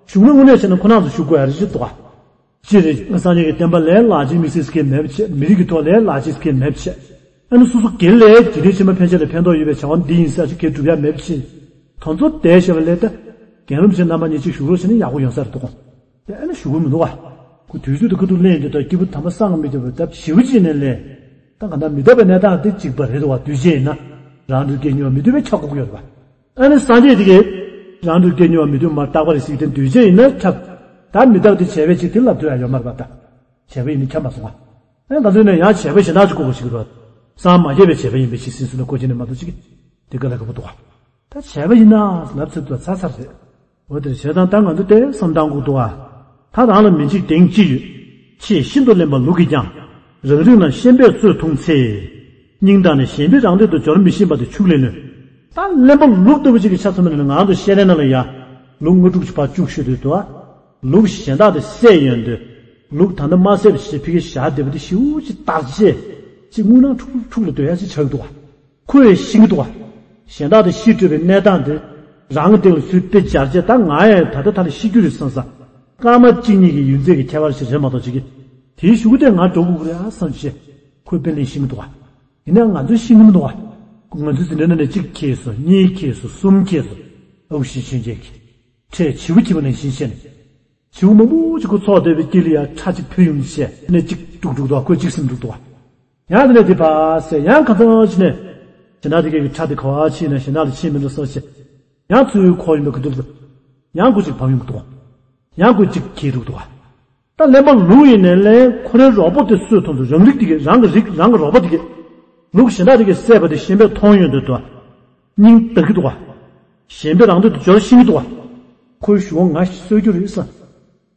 བཞུགས་ན་དངོས་གནས་བྱས་ན་ཁོ་རང་ཚོ་བཞུགས་དགོས་ཡ་རེད་ཅེས་འདུག་ག་སྤྱིར་སངས་རྒྱས་ཀྱི་བསྟན་པ་ལས་ལག་རྗེས་དམིགས་བསལ་གལ་མེད་པ་བྱས། མི་རིགས་ཀྱི་ཐོག་ལས་ལག་རྗེས་གལ་མེད་པ་བྱས། ཨ་ནི་སོ་སོ་སྒེར་ལས་འཇིག་རྟེན་ཕྱི་མ་ཕན་ཆད་ལ་ཕན་ཐོགས་ཡོད་པའི་བྱ་བ་འདི་ཡིན་ས་ཅིག་གལ་སྒྲུབ་ཡ་མེད་པ་བྱས། དོན་ཚོ་དེ་བཤད་པ་ལས་ད། རྒན་རིན་པོ་ཆེ་རྣམ་པ་གཉིས་གཅིག་བཞུགས་རོགས་བྱས་ན་ཡག་པོ་ཡོང་ས་རེད་འདུག་ག་དེ་ཨ་ནི་བཞུགས་ཀྱི་མི་འདུག་ག་ཁོ་དུས་ཚོད་དུ་ཁ་ཐུག་ལེན་དེ་དང་སྐྱིད་པོ་དམ་པ་བསམ་གྱིས་མི་ཁྱབ་པ་ད་ཞེ་པོ་ཅིག་ནས་ལས། ད་ག་ད་མི་རྟག་པའི་གནས་སྟངས་དེ་གཅིག་པ་རེད་འདུག་ག་དུས་ཆེན་ཡིན་ན། རང་གྲོལ་སྐད་ཉོ་མི་འདོད་པའི་ཆ་བགོ་གི་ཡོད་རེད་པ། ཨ་ནི་སངས་རྒྱས་དེ་གས། རང་གྲོལ་སྐད་ཉོ་བ་མི་འདུག་མ་རྟག་པ་རེད་ཟེར་གྱི་དེ་འདུས་བྱས་ཡིན་ན་ཁྱབ། ད་མི་རྟག་དེ་བྱས་པའི་ཆེད་དེ་ལབ་ཐུབ་ཡ་ཡོད་མ་རེད་པ་ད། བྱས་པ་ཡིན་ན་ཁྱབ་མ་སོང་ང་། ཨ་ནི་ང་ཚོས་ནས་ཡང་བྱས་པ་གཞན་དག་ཅིག་བཀོད་དགོས་ཤིག་རོ། སངས་མ་རྒྱས་པའི་བྱས་པ་ཡིན་པའི་ཕྱིར་ཟེར་ནས་བཀོད་ཀྱི་ནས་མ་གཏོགས་ཅིག་དེ་ག་ལ་ག་པོ་འདུག་ག་ད་བྱས་པ་ཡིན་ན་ལབ་ཚར་དུས་ཚར་ཚར་རེད། འོ་དེར་བྱས་ཙང་ད་ང་ཚོ་དེ་བསམ་བཏང་དགོས་འདུག་ག་ད་རང་ལ་མི་འཇིགས་དེང་ཅི་ཡོད། ཆེས་ཤིན་ཏུ་གླེན་པ་ལུག་གིས་ཀྱང་། རང་རིགས་ལ་ཤན་པས་གཙོས་མཐོང་ཚེ། སྙིང་ཐག་ནས་གཞན་པའི་རང་རིགས་དུ་སྦྱོར་མི་ཤེས་པ་དེ་ཕྱུགས་ལས་ལོན། ད་གླེན་པ་ལུག་ལྟ་བུ་ཅིག་གི་ཆ་མཚོན་པ་ཡིན་ན། ང་རང་ཚོ་ཤེས་རན་ནང་ལ་ཡ་ལུག་ལྔ་དྲུག་ཅིག་ཕར་བཅུག་ཤོད་དུས་དུ། ལུག་གཞན་དག་དེ་བསད་ཡོང་དུས། ལུག་ད་ལྟ་མ་བསད་པ་ཞིག་ཕ་གིར་བཞག་བསྡད་པ་དེ་ཞེ་པོ་ཅིག་བརྟག་དཔྱད་ཅིག་དངོས་སྣང་འཁྲུག་འཁྲུག་ལ་སྡོད་ཡ་ཅིག་ཆགས་འདུག་ག། ཁོ་ཡང་ཤེས་ཀྱི་འདུག་ག། གཞན་དག་དེ་ཤི་འགྲོ་བའི་གནས་སྟངས་དེ་རང་གི་སྟེང་ལ་ཚུར་དཔེ་སྦྱར་བྱས། ད་ང་ཡང་ད་ལྟ་ད་ལ་ཤི་རྒྱུ་རེད་བསམ་ས། སྐར་མ་གཅིག་གཉིས་ཀྱི་ཡུན་ཚད་ཀྱི་ཁྱད་པར་ཞིག་རེད་མ་གཏོགས། ཅིག་གི་དེའི་གཞུག་གུ་དེ་ང་འགྲོ་དགོས་ཀྱི་རེད་ཨ་བསམ་བྱས། ཁོས་དཔེ་ལེན་ཤེས་ཀྱི་འདུག་ག། ཡིན་ནའང་ང་ཚོས་ཤེས་ཀྱི་མི་འདུག་ག། ང་ཚོའི་འཛིན་གྲྭ་ནང་ནས་གཅིག་འཁྱེར་སོང་། གཉིས་འཁྱེར་སོང་། གསུམ་འཁྱེར་སོང་། ཨ་ཁུ་ཞིག་ཆུང་ཆུང་གིས་ཁྲལ་བྱིའུ་བྱིའུ་ལེན་བཞིན་བྱས་ནས། བྱིའུ་མང་པོ་ཅིག་ཁོ་ཚོགས་བསྡད་པའི་དཀྱིལ་ལ་ཡ་ཁྲ་ཅིག་ཕུད་ཡོང་བྱས་ནས། གཅིག་དཀྲུག་དཀྲུག་འདུག་ག། ཁོས་གཅིག་ཟིན་འདུག་འདུག་ག། ཡང་དེ་ནས་དེ་ཕར་ཟེར། ཡང་གང་ཚང་ཕྱིན་ནས་གཞན་དག་དེ་གའི་ཁྲ་དེ་ག་བ་ཕྱིན་ནས་གཞན་དག་ལ་ཕྱིན་མི་འདུག་བསམ་བྱས། ཡང་ཚུར་འཁོར་ཡོང་བའི་གི་དུས་ལ་ཡང་ཁོ་གཅིག་བབས་ཡོང་གི་འདུག་ག། ཡང་ཁོས་གཅིག་འཁྱེར་འདུག་འདུག་ག། ད་གླེན་པ་ལུག་ཡིན་ནའི་ལས་ཁོ་རའི་རོགས་པ་དེ་སུས་མཐོང་འདུག། རང་རིགས་དེ་གས། རང་གི་རིགས། རང་གི་རོགས་པ་དེ་གས། ལུག་གཞན་དག་དེ་གས་བསད་པ་དེ་གཞན་པས་མཐོང་ཡོང་དུས་དུ། སྙིང་འདར་གྱི་འདུག་ག། གཞན་པས་རང་འདོད་དུ་འབྱོར་ཤེས་ཀྱི་འདུག་ག། ཁོའི་གཞུག་གུ་ང་ཞིག་གསོད་རྒྱུ་རེད་བསམ།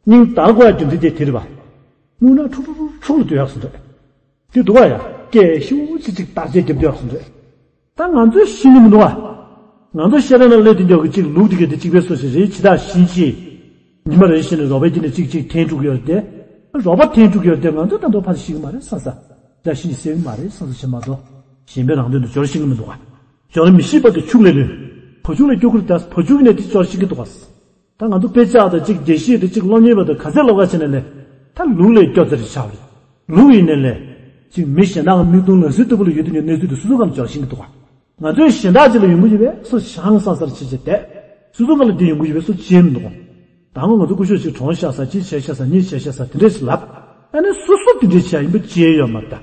སྙིང་འདར་དགོས་ཡ་རྒྱུ་མཚན་དེ་དེ་རེད་པ། དངོས་སྣང་འཁྲུག་འཁྲུག་འཁྲུག་འཁྲུག་ལ་སྡོད་ཡག་བཟོ་འདྲ། དེ་འདུག་ག། ཡ་སྐད་ཤུགས་ཆེ་ཅིག་བརྟག་དཔྱད་རྒྱབ་སྡོད་ཡག་བཟོ་འདྲ། ད་ང་ཚོས་ཤེས་ཀྱི་མི་འདུག་ག། ང་ཚོ་ཤེས་རན་ནང་སླེབས་དུས་འདི་གི་གཅིག་ལུག་དེ་གས་དེ་གཅིག་པའི་སོ་ཞིག་རེད། ཇི་ལྟར་བཞིན་གྱི་ཉི་མ་རེ་བཞིན་ནས་རོགས་པའི་དཀྱིལ་ནས་གཅིག་གཅིག་འཐེན་འགྲོ་གི་ཡོད་རེད་དེ། རོགས་པ་འཐེན་འགྲོ་གི་ཡོད་རེད་དེ། ང་ཚོ་ད་དུང་ཕར་ཤེས་ཀྱི་མ་རེད་བསམ་ས། ཇི་ལྟར་བཞིན་གྱི་སེལ་གྱི་མ་རེད་བསམ་ས་བྱས་མ་གཏོགས། གཞན་པས་རང་དོན་དུ་འབྱོར་ཤེས་ཀྱི་མི་འདུག་ག། འབྱོར་མི་ཤེས་པ་དེ་ཕྱུགས་ལས་ལོས། བ་ཕྱུགས་ལས་སྐྱོ་གི་རེད་ད། བ་ཕྱུགས་ནས་དེ་འབྱོར་ཤེས་ཀྱི་འདུག་ག། ད་ང་ཚོ་དཔེ་ཆ་དང་གཅིག་དགེ་བཤེས་དང་གཅིག་སློབ་གཉེར་བ་དང་ག་ཚད་སློབ་ག་བྱས་ནས་ལས། ད་ལུག་ལས་སྐྱོ་ཚེ་རེ་ཆགས་རེད། ལུག་ཡིན་ནའི་ལས། གཅིག་མི་གཞན་དག་གི་མིག་མཐོང་ལག་ཟིན་ལྟ་བུ་ལ་ཡོད་དུས་ཀྱི་གནས་ཚུལ་དེ་སོ་སོ་སྒང་ལ་འབྱོར་ཤེས་ཀྱི་འདུག་ག། ང་ཚོས་གཞན་དག་ཅིག་ལ་ཡོང་གི་ཡོད་པའི་སོ་ཆང་ས་སར་བྱེད་བྱེད་བསྡད། སོ་སོ་སྒང་ལ་དེ་ཡོང་གི་ཡོད་པའི་སོ་བྱེད་མི་འདུག་ག། ད་སྔོན་ང་ཚོ་སྐུ་ཞབས་ཅིག་གྲོངས་ཤག་ས། གཅིག་བྱས་ཤག་ས། གཉིས་བྱས་ཤག་ས། དེ་འདྲས་ཞིག་ལབ། ཨ་ནི་སོ་སོ་དེ་འདྲས་བྱས་ཡིན་པ་བྱས་ཡོད་མ་རེད་ད།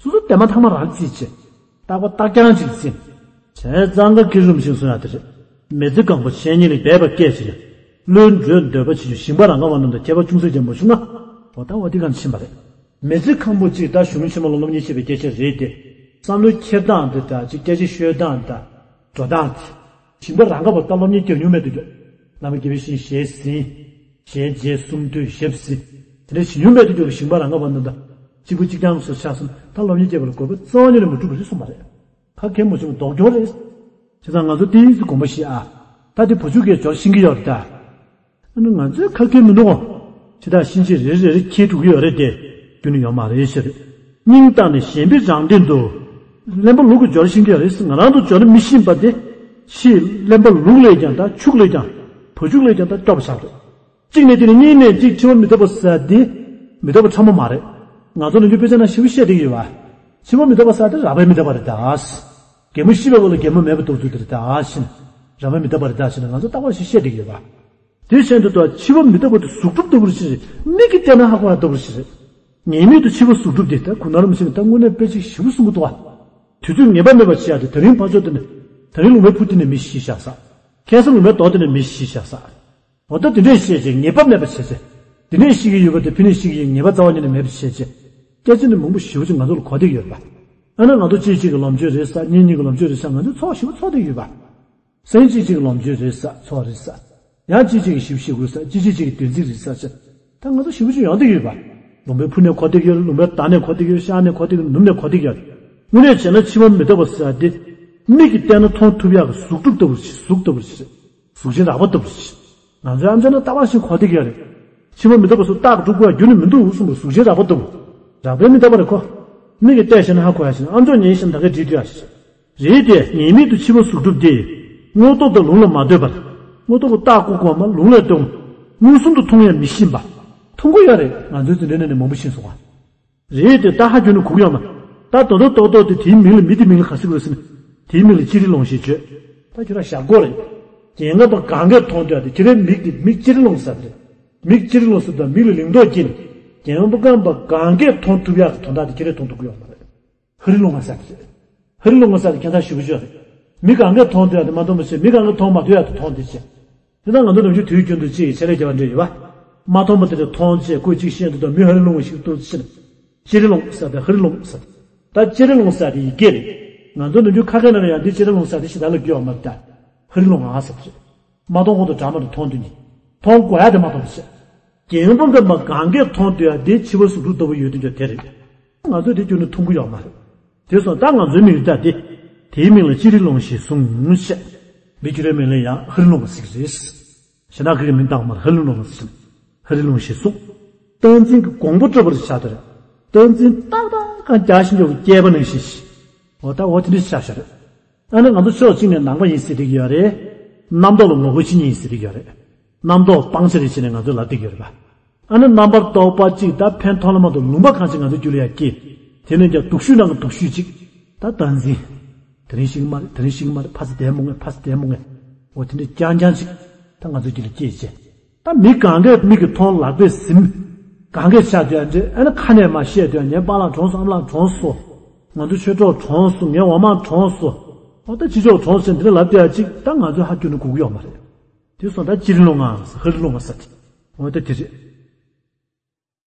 སོ་སོ་དེ་མ་ཐག་མ་རང་རྩིས་བྱེད། རྟག་པ་རྟག་རྐྱང་ཅིག་ཟིན། བྱས་ཙང་ཀ་ཁེ་རུམ་ཞིག་གསུང་ཡ་དེ་རེད། མི་ཚེ་གང་པོ་གཞན་ཉིད་ལ་འབད་པ་སྐད་ཅིག་ལ། བློའི་འགྲོས་འདོད་པ་བྱེད་རྒྱུ། ཞིང་པ་རང་ག་བ་རྣམས་དང་ཁྱད་པར་ཅུང་ཟད་ཀྱང་མ་བྱུང་ན། འོ་ད་འོ་དེ་གང་ཕྱིན་པ་རེད། མི་ཚེ་ཁང་པོ་གཅིག་ད་གཞོན་ནུ་ཕྱི་མ་ལ་སློབ་གཉེར་བྱེད་པའི་སྐད་ཆ་རེད་དེ། བསམ་བློའི་འཁྱེར་སྟངས་དེ་དང་གཅིག་སྐད་ཆ་ཤོད་སྟངས་དང་། འགྲོ་སྟངས་དེ། ཞིང་པ་རང་ག་བ་ད་སློབ་གཉེར་རྒྱག་མྱོང་མེད་དུས་ཀྱང་། བླ་མ་དགེ་བའི་བཤེས་གཉེན་ཞལ་ཟིན། ཞལ་མཇལ་གསུང་ཐོས་ཞབས་ཟིན། དེ་འདྲ་བྱེད་མྱོང་མེད་དུས་ཀྱང་ཞིང་པ་རང་ག་བ་རྣམས་དང་གཅིག་པུ་གཅིག་རྐྱང་སུ་ཆགས་སོང་། ད་སློབ་གཉེར་རྒྱག་པ་ལ་དགོས་པ་རྩ་བ་ཉིད་ནས་མ་གྲུབ་པ་རེད་གསུངས་པ་རེད། ཁ་མཁས་མ་བྱུང་བ་ལྡོག་གྱོང་རེད། བྱས་ཙང་ང་ཚོ་ཏོག་ཙམ་དགོངས་པ་བཞེས་ཨ། ད་དེ་བུ་ཕྲུག་གིས་འབྱོར་ཤེས་ཀྱི་ཡོད་རེད་ད། ཨ་ནི་ང་ཚོའི་ཁ་སྐད་མི་འདུག་ག། ཇི་ལྟར་བཞིན་གྱི་རེ་རེ་རེ་འཁྱེར་འགྲོ་གི་ཡོད་རེད་དེ། རྒྱུན་ནས་ཡོད་མ་རེད་ཟེར། སྙིང་གཏམ་ནི་གཞན་པའི་རང་དོན་དུ། གླེན་པ་ལུག་གིས་འབྱོར་ཤེས་ཀྱི་ཡོད་རེད། ང་རང་ཚོ་འབྱོར་མི་ཤེས་པ་དེ། ཕྱིས་གླེན་པ་ལུག་ལས་ཀྱང་ད་ཕྱུགས་ལས་ཀྱང་། བ་ཕྱུགས་ལས་ཀྱང་ད་སྐྱོ་པོ་ཆགས་རེད། གཅིག་ནས་དེ་ནི་གཉིས་ནས་གཅིག་ཕྱི་མ་མི་རྟག་པ་ཟེར་དེ། མི་རྟག་པ་ཕྲ་མོ་མ་རེད། ང་ཚོ་ནམ་རྒྱུན་དཔེ་ཆ་ནང་ཞེ་པོ་བཤད་བསྡད་ཀྱི་ཡོད་པ། ཕྱི་མ་མི་རྟག་པ་ཟེར་དེ་རགས་པའི་མི་རྟག་པ་རེད་ད། རྒན་མོ་ཤི་བའི་སྐབས་ལ་རྒན་མོ་མེད་པ་ལྟར་དུ་དེ་རེད་ད་ཞེས། རགས་པའི་མི་རྟག་པ་རེད་ད་ཞེས་ནས་ང་ཚོ་རྟག་པར་ཞིག་བཤད་བསྡད་ཀྱི་ཡོད་པ། དེ་བཞིན་དུ་ད་འཆི་བ་མི་རྟག་པ་དེ་གཟུགས་སྒྲུབ་ལྟ་བུར་ཞིག་རེད། མིག་གིས་བལྟས་ན་ཧ་གོ་ཡ་ལྟ་བུར་ཞིག་རེད། ངེས་མེད་དུ་འཆི་བ་གཟུགས་སྒྲུབ་དེ་ད་གུང་ཐང་རིན་པོ་ཆེ་གིས་ད་དངོས་གནས་དཔེ་ཅིག་ཞིབ་པོ་གསུང་གི་འདུག་ག། དུས་ཚོད་ངེས་པ་མེད་པ་བྱེད་ཡ་དེ། ད་རིང་ཕར་ཕྱོགས་དེ་ནས། ད་རིང་ལུང་པའི་ཕུ་དེ་ནས་མི་ཤི་བཞག་ས། ཁ་སང་ལུང་པའི་རྡོ་དེ་ནས་མི་ཤི་བཞག་ས། འོ་ད་དེ་འདྲས་བཤད་བྱས་ངེས་པ་མེད་པ་བྱས་བྱས། དེ་ནས་ཤི་གི་ཡོད་པ་དེ་ཕུ་ནས་ཤི་གི་ཡོད་ངེས་པ་རྩ་བ་ཉིད་ནས་མེད་པ་བྱས་བྱས། སྐད་ཆ་ནི་མང་པོ་ཞེ་པོ་ཅིག་ང་ཚོ་ལ་གོ་བསྡད་ཀྱི་ཡོད་པ། ཨ་ནི་ང་ཚོ་གཅིག་གཅིག་གི་ལོ་མཆོད་རེད་ཟེར། གཉིས་གཉིས་ཀྱི་ལོ་མཆོད་རེད་ཟེར། ང་ཚོ་ཚོགས་ཞེ་པོ་ཚོགས་བསྡད་ཀྱི་ཡོད་པ། སང་ཉིན་གཅིག་གཅིག་གི་ལོ་མཆོད་རེད་ཟེར། ཚོགས་རེད་ཟེར། ཡང་གཅིག་གཅིག་གི་ཞེ་པོ་ཞེ་པོ་ཟེར། གཅིག་གཅིག་གཅིག་གི་བདུན་ཚིགས་རེད་ཟེར་བྱས། ད་ང་ཚོ་ཞེ་པོ་ཅིག་ཡོང་བསྡད་ཀྱི་ཡོད་པ། ལུང་པའི་ཕུ་ནས་གོ་བསྡད་ཀྱི་ཡོད། ལུང་པའི་རྡོ་ནས་གོ་བསྡད་ཀྱི་ཡོད། ཤར་ནས་གོ་བསྡད་ཀྱི་ཡོད། ནུབ་ནས་གོ་བསྡད་ཀྱི་ཡོད། དངོས་གནས་བྱས་ན་འཆི་བ་མི་རྟག་པ་ཟེར་ཡ་དེ། མིག་གིས་བལྟས་ན་མཐོང་ཐུབ་ཡག་གི་གཟུགས་སྒྲུབ་ལྟ་བུར་ཞིག་གཟུགས་ལྟ་བུར་ཞིག་གཟུགས་ཅན་རགས་པ་ལྟ་བུར་ཞིག་ང་ཚོའི་ཨམ་ཅོག་ནང་ལྟ་བ་ཞིག་གོ་བསྡད་ཀྱི་ཡོད་རེད། འཆི་བ་མི་རྟག་པ་སུ་རྟག་སྒྲུབ་དགོས་ཡ་རྒྱུན་ནས་མི་འདུག་གསུངས་པའི་གཟུགས་ཅན་རགས་པ་ལྟ་བུ། རགས་པའི་མི་རྟག་པ་རེད་ཁོ། མིག་གིས་བལྟས་ཤེས་ན་ཧ་གོ་ཡ་ཞིག་ཨམ་ཅོག་ཉན་ཤེས་ན་ད་གས་འགྲིག་འདུག་ཡ་ཞིག་རེད་དེ། ངེས་མེད་དུ་འཆི་བ་གཟུགས་སྒྲུབ་དེ། དངོས་སྟོབས་དང་ལུང་ལ་མ་ལྟོས་པར། དངོས་སྟོབས་ཀྱིས་རྟག་བཀུག་དགོས་མ། ལུང་ལས་ལྟོས། མངོན་སུམ་དུ་མཐོང་ཡང་མི་ཤེས་པ། མཐོང་གི་ཡོད་རེད། ང་ཚོའི་འཛིན་གྲྭའི་ནང་ནས་མང་པོ་ཤི་སོང་བ། རེད་དེ། ད་ཧ་གྱོན་ནས་གུག་ཡོད་མ། ད་དོ་དོ་ཏོག་ཏོག་དེ་དེའི་མིང་ལ། མི་དེའི་མིང་ལ་ག་ཟེར་དགོས་ཟེར་ན། དེའི་མིང་ལ་ཅི་རི་ལོང་ཞེས་བརྗོད། ད་ཁྱོད་རང་ཞྭ་སྒོ་རེད། རྒན་པ་གང་གས་མཐོང་འདོད་དེ་ཁྱེད་རའི་མིག་དེ་མིག་ཅི་རི་ལོང་ཟེར་རེད། མིག་ཅི་རི་ལོང་ཟེར་དང་མིག་ལ་ལིང་ཏོག་སྐྱེས་ནས། རྒན་པ་གང་པ་གང་གས་མཐོང་ཐུབ་ཡག་གི་དོན་དག་དེ་ཁྱེད་རས་མཐོང་ཐུབ་ཀྱི་ཡོད་མ་རེད། ཧ་རི་ལོང་བ་ཟེར་དེ་རེད། ཧ་རི་ལོང་བ་ཟེར་དེ་ཁྱད་མཚར་ཞེ་པོ་ཅིག་རེད། མི་གང་གས་མཐོང་འདོད་ཡག་དེ་མ་མཐོང་བ་བྱས། མི་གང་གས་མཐོང་མ་ཐུབ་ཡག་དེ་མཐོང་དེ་བྱས། དེ་ལྟར་ང་ཚོ་ནམ་རྒྱུན་དུས་རྒྱུན་དུ་ཅིག་ཆེད་ལས་རྒྱག་པ་འདྲ་ཡོད་པ། མ་མཐོང་བ་དེ་འདྲ་མཐོང་བྱས་ཁོས་ཅིག་བཤད་འདུག་དང་མི་ཧ་རི་ལོང་བ་ཞིག་འདུག་ཟེར་ནས། ཅི་རི་ལོང་ཟེར་དང་ཧ་རི་ལོང་ཟེར། ད་ཅི་རི་ལོང་ཟེར་དེ་ཡི་གེ་རེད། ང་ཚོ་ནམ་རྒྱུན་ཁ་སྐད་ནང་ལ་ཡང་འདི་ཅི་རི་ལོང་ཟེར་དེ་ཞེ་དྲག་ལབ་ཀྱི་ཡོད་མ་རེད་ད། ཧ་རི་ལོང་ང་ཟེར་བ་རེད། མ་མཐོང་གོང་དུ་འདྲ་མ་འདྲ་མཐོང་དུས་ནི། མཐོང་དགོས་ཡ་དེ་མ་མཐོང་བ་བྱས། རྒན་པ་གང་པ་གང་གས་མཐོང་འདོད་ཡ་དེ་འཆི་བ་གཟུགས་སྒྲུབ་ལྟ་བུ་ཡོད་དུས་ཀྱང་དེ་རེད། ང་ཚོས་དེ་ཁྱོན་ནས་མཐོང་གི་ཡོད་མ་རེད། དེ་སོང་ཙང་ང་ཚོའི་མིག་ལྟ་དེ། དེའི་མིང་ལ་སྤྱི་རི་ལུང་ཞེས་གསུངས་ཞེས། མི་ཁྱོད་རའི་མིང་ལ་ཡང་ཧ་རི་ལུང་ཟེར་གྱི་རེད། གཞན་དག་གི་མིང་བཏགས་མར་ཧ་རི་ལུང་ཟེར། ཧ་རི་ལུང་ཞེས་གསུངས། བསྟན་འཛིན་གྱི་དགོངས་པ་སྤྲོད་པར་བྱ་དེར། བསྟན་འཛིན་ཏག་ཏག་གང་རྒྱག་བཞིན་ཡོད་པའི་སྐྱེས་པ་ནང་བཞིན་ཞིག་འོ་ད་འོ་དེ་འདྲ་ཆགས་བཞག་རེད། ཨ་ནི་ང་ཚོ་ཕྱོགས་གཅིག་ནས་ནང་པ་ཡིན་ཟེར་གྱི་ཡོད་རེད། རྣམ་རྟོག་ལ་ངོ་རྒོལ་བྱེད་མཁན་ཡིན་ཟེར་གྱི་ཡོད་རེད། རྣམ་རྟོག་སྤང་བྱ་རེད་ཟེར་ནས་ང་ཚོས་ལབ་བསྡད་ཀྱི་ཡོད་རེད་པ། ཨ་ནི་རྣམ་པར་རྟོག་པ་གཅིག་ད་ཕན་ཐོགས་ལ་མ་གཏོགས་ལུང་པ་གང་ཞིག་ང་ཚོའི་རྒྱུད་ལ་ཡང་སྐྱེས། དེ་ནས་ཀྱང་སྡུག་ཤོས་ནང་གི་སྡུག་ཤོས་གཅིག་ད་བདག་འཛིན། དེ་རིང་ཤི་གི་མ་རེད། དེ་རིང་ཤི་གི་མ་རེད། ཕ་ཚ་བདེ་མོ་ངེས། ཕ་ཚ་བདེ་མོ་ངེས། འོ་དེ་འདྲ་རྐྱང་རྐྱང་ཅིག་ད་ང་ཚོའི་རྒྱུད་ལ་སྐྱེས་བྱས། ད་མི་གང་གས་མིག་གིས་མཐོང་། ལག་པས་ཟིན། གང་གས་ཆགས་བསྡད་འདྲ། ཨ་ནི་ཁ་ནས་མ་བཤད་དུས་ངའི་པཱ་ལགས་གྲོངས་སོང་། ཨ་མ་ལགས་གྲོངས་སོང་། ང་ཚོ་ཆོས་གྲོགས་གྲོངས་སོང་། ངའི་འོ་མ་གྲོངས་སོང་། འོ་ད་ཕྱི་ཕྱོགས་གྲོངས་སོང་འདི་འདྲ་ལབ་བསྡད་ཡ་ཅིག་ད་ང་ཚོས་ཧ་གྱོན་ནས་སྒུག་གི་ཡོད་མ་རེད། དེ་སོང་ད་སྤྱི་རི་ལུང་ང་ཧ་རི་ལུང་ང་ཟེར་དེ། འོ་ད་དེ་རེད།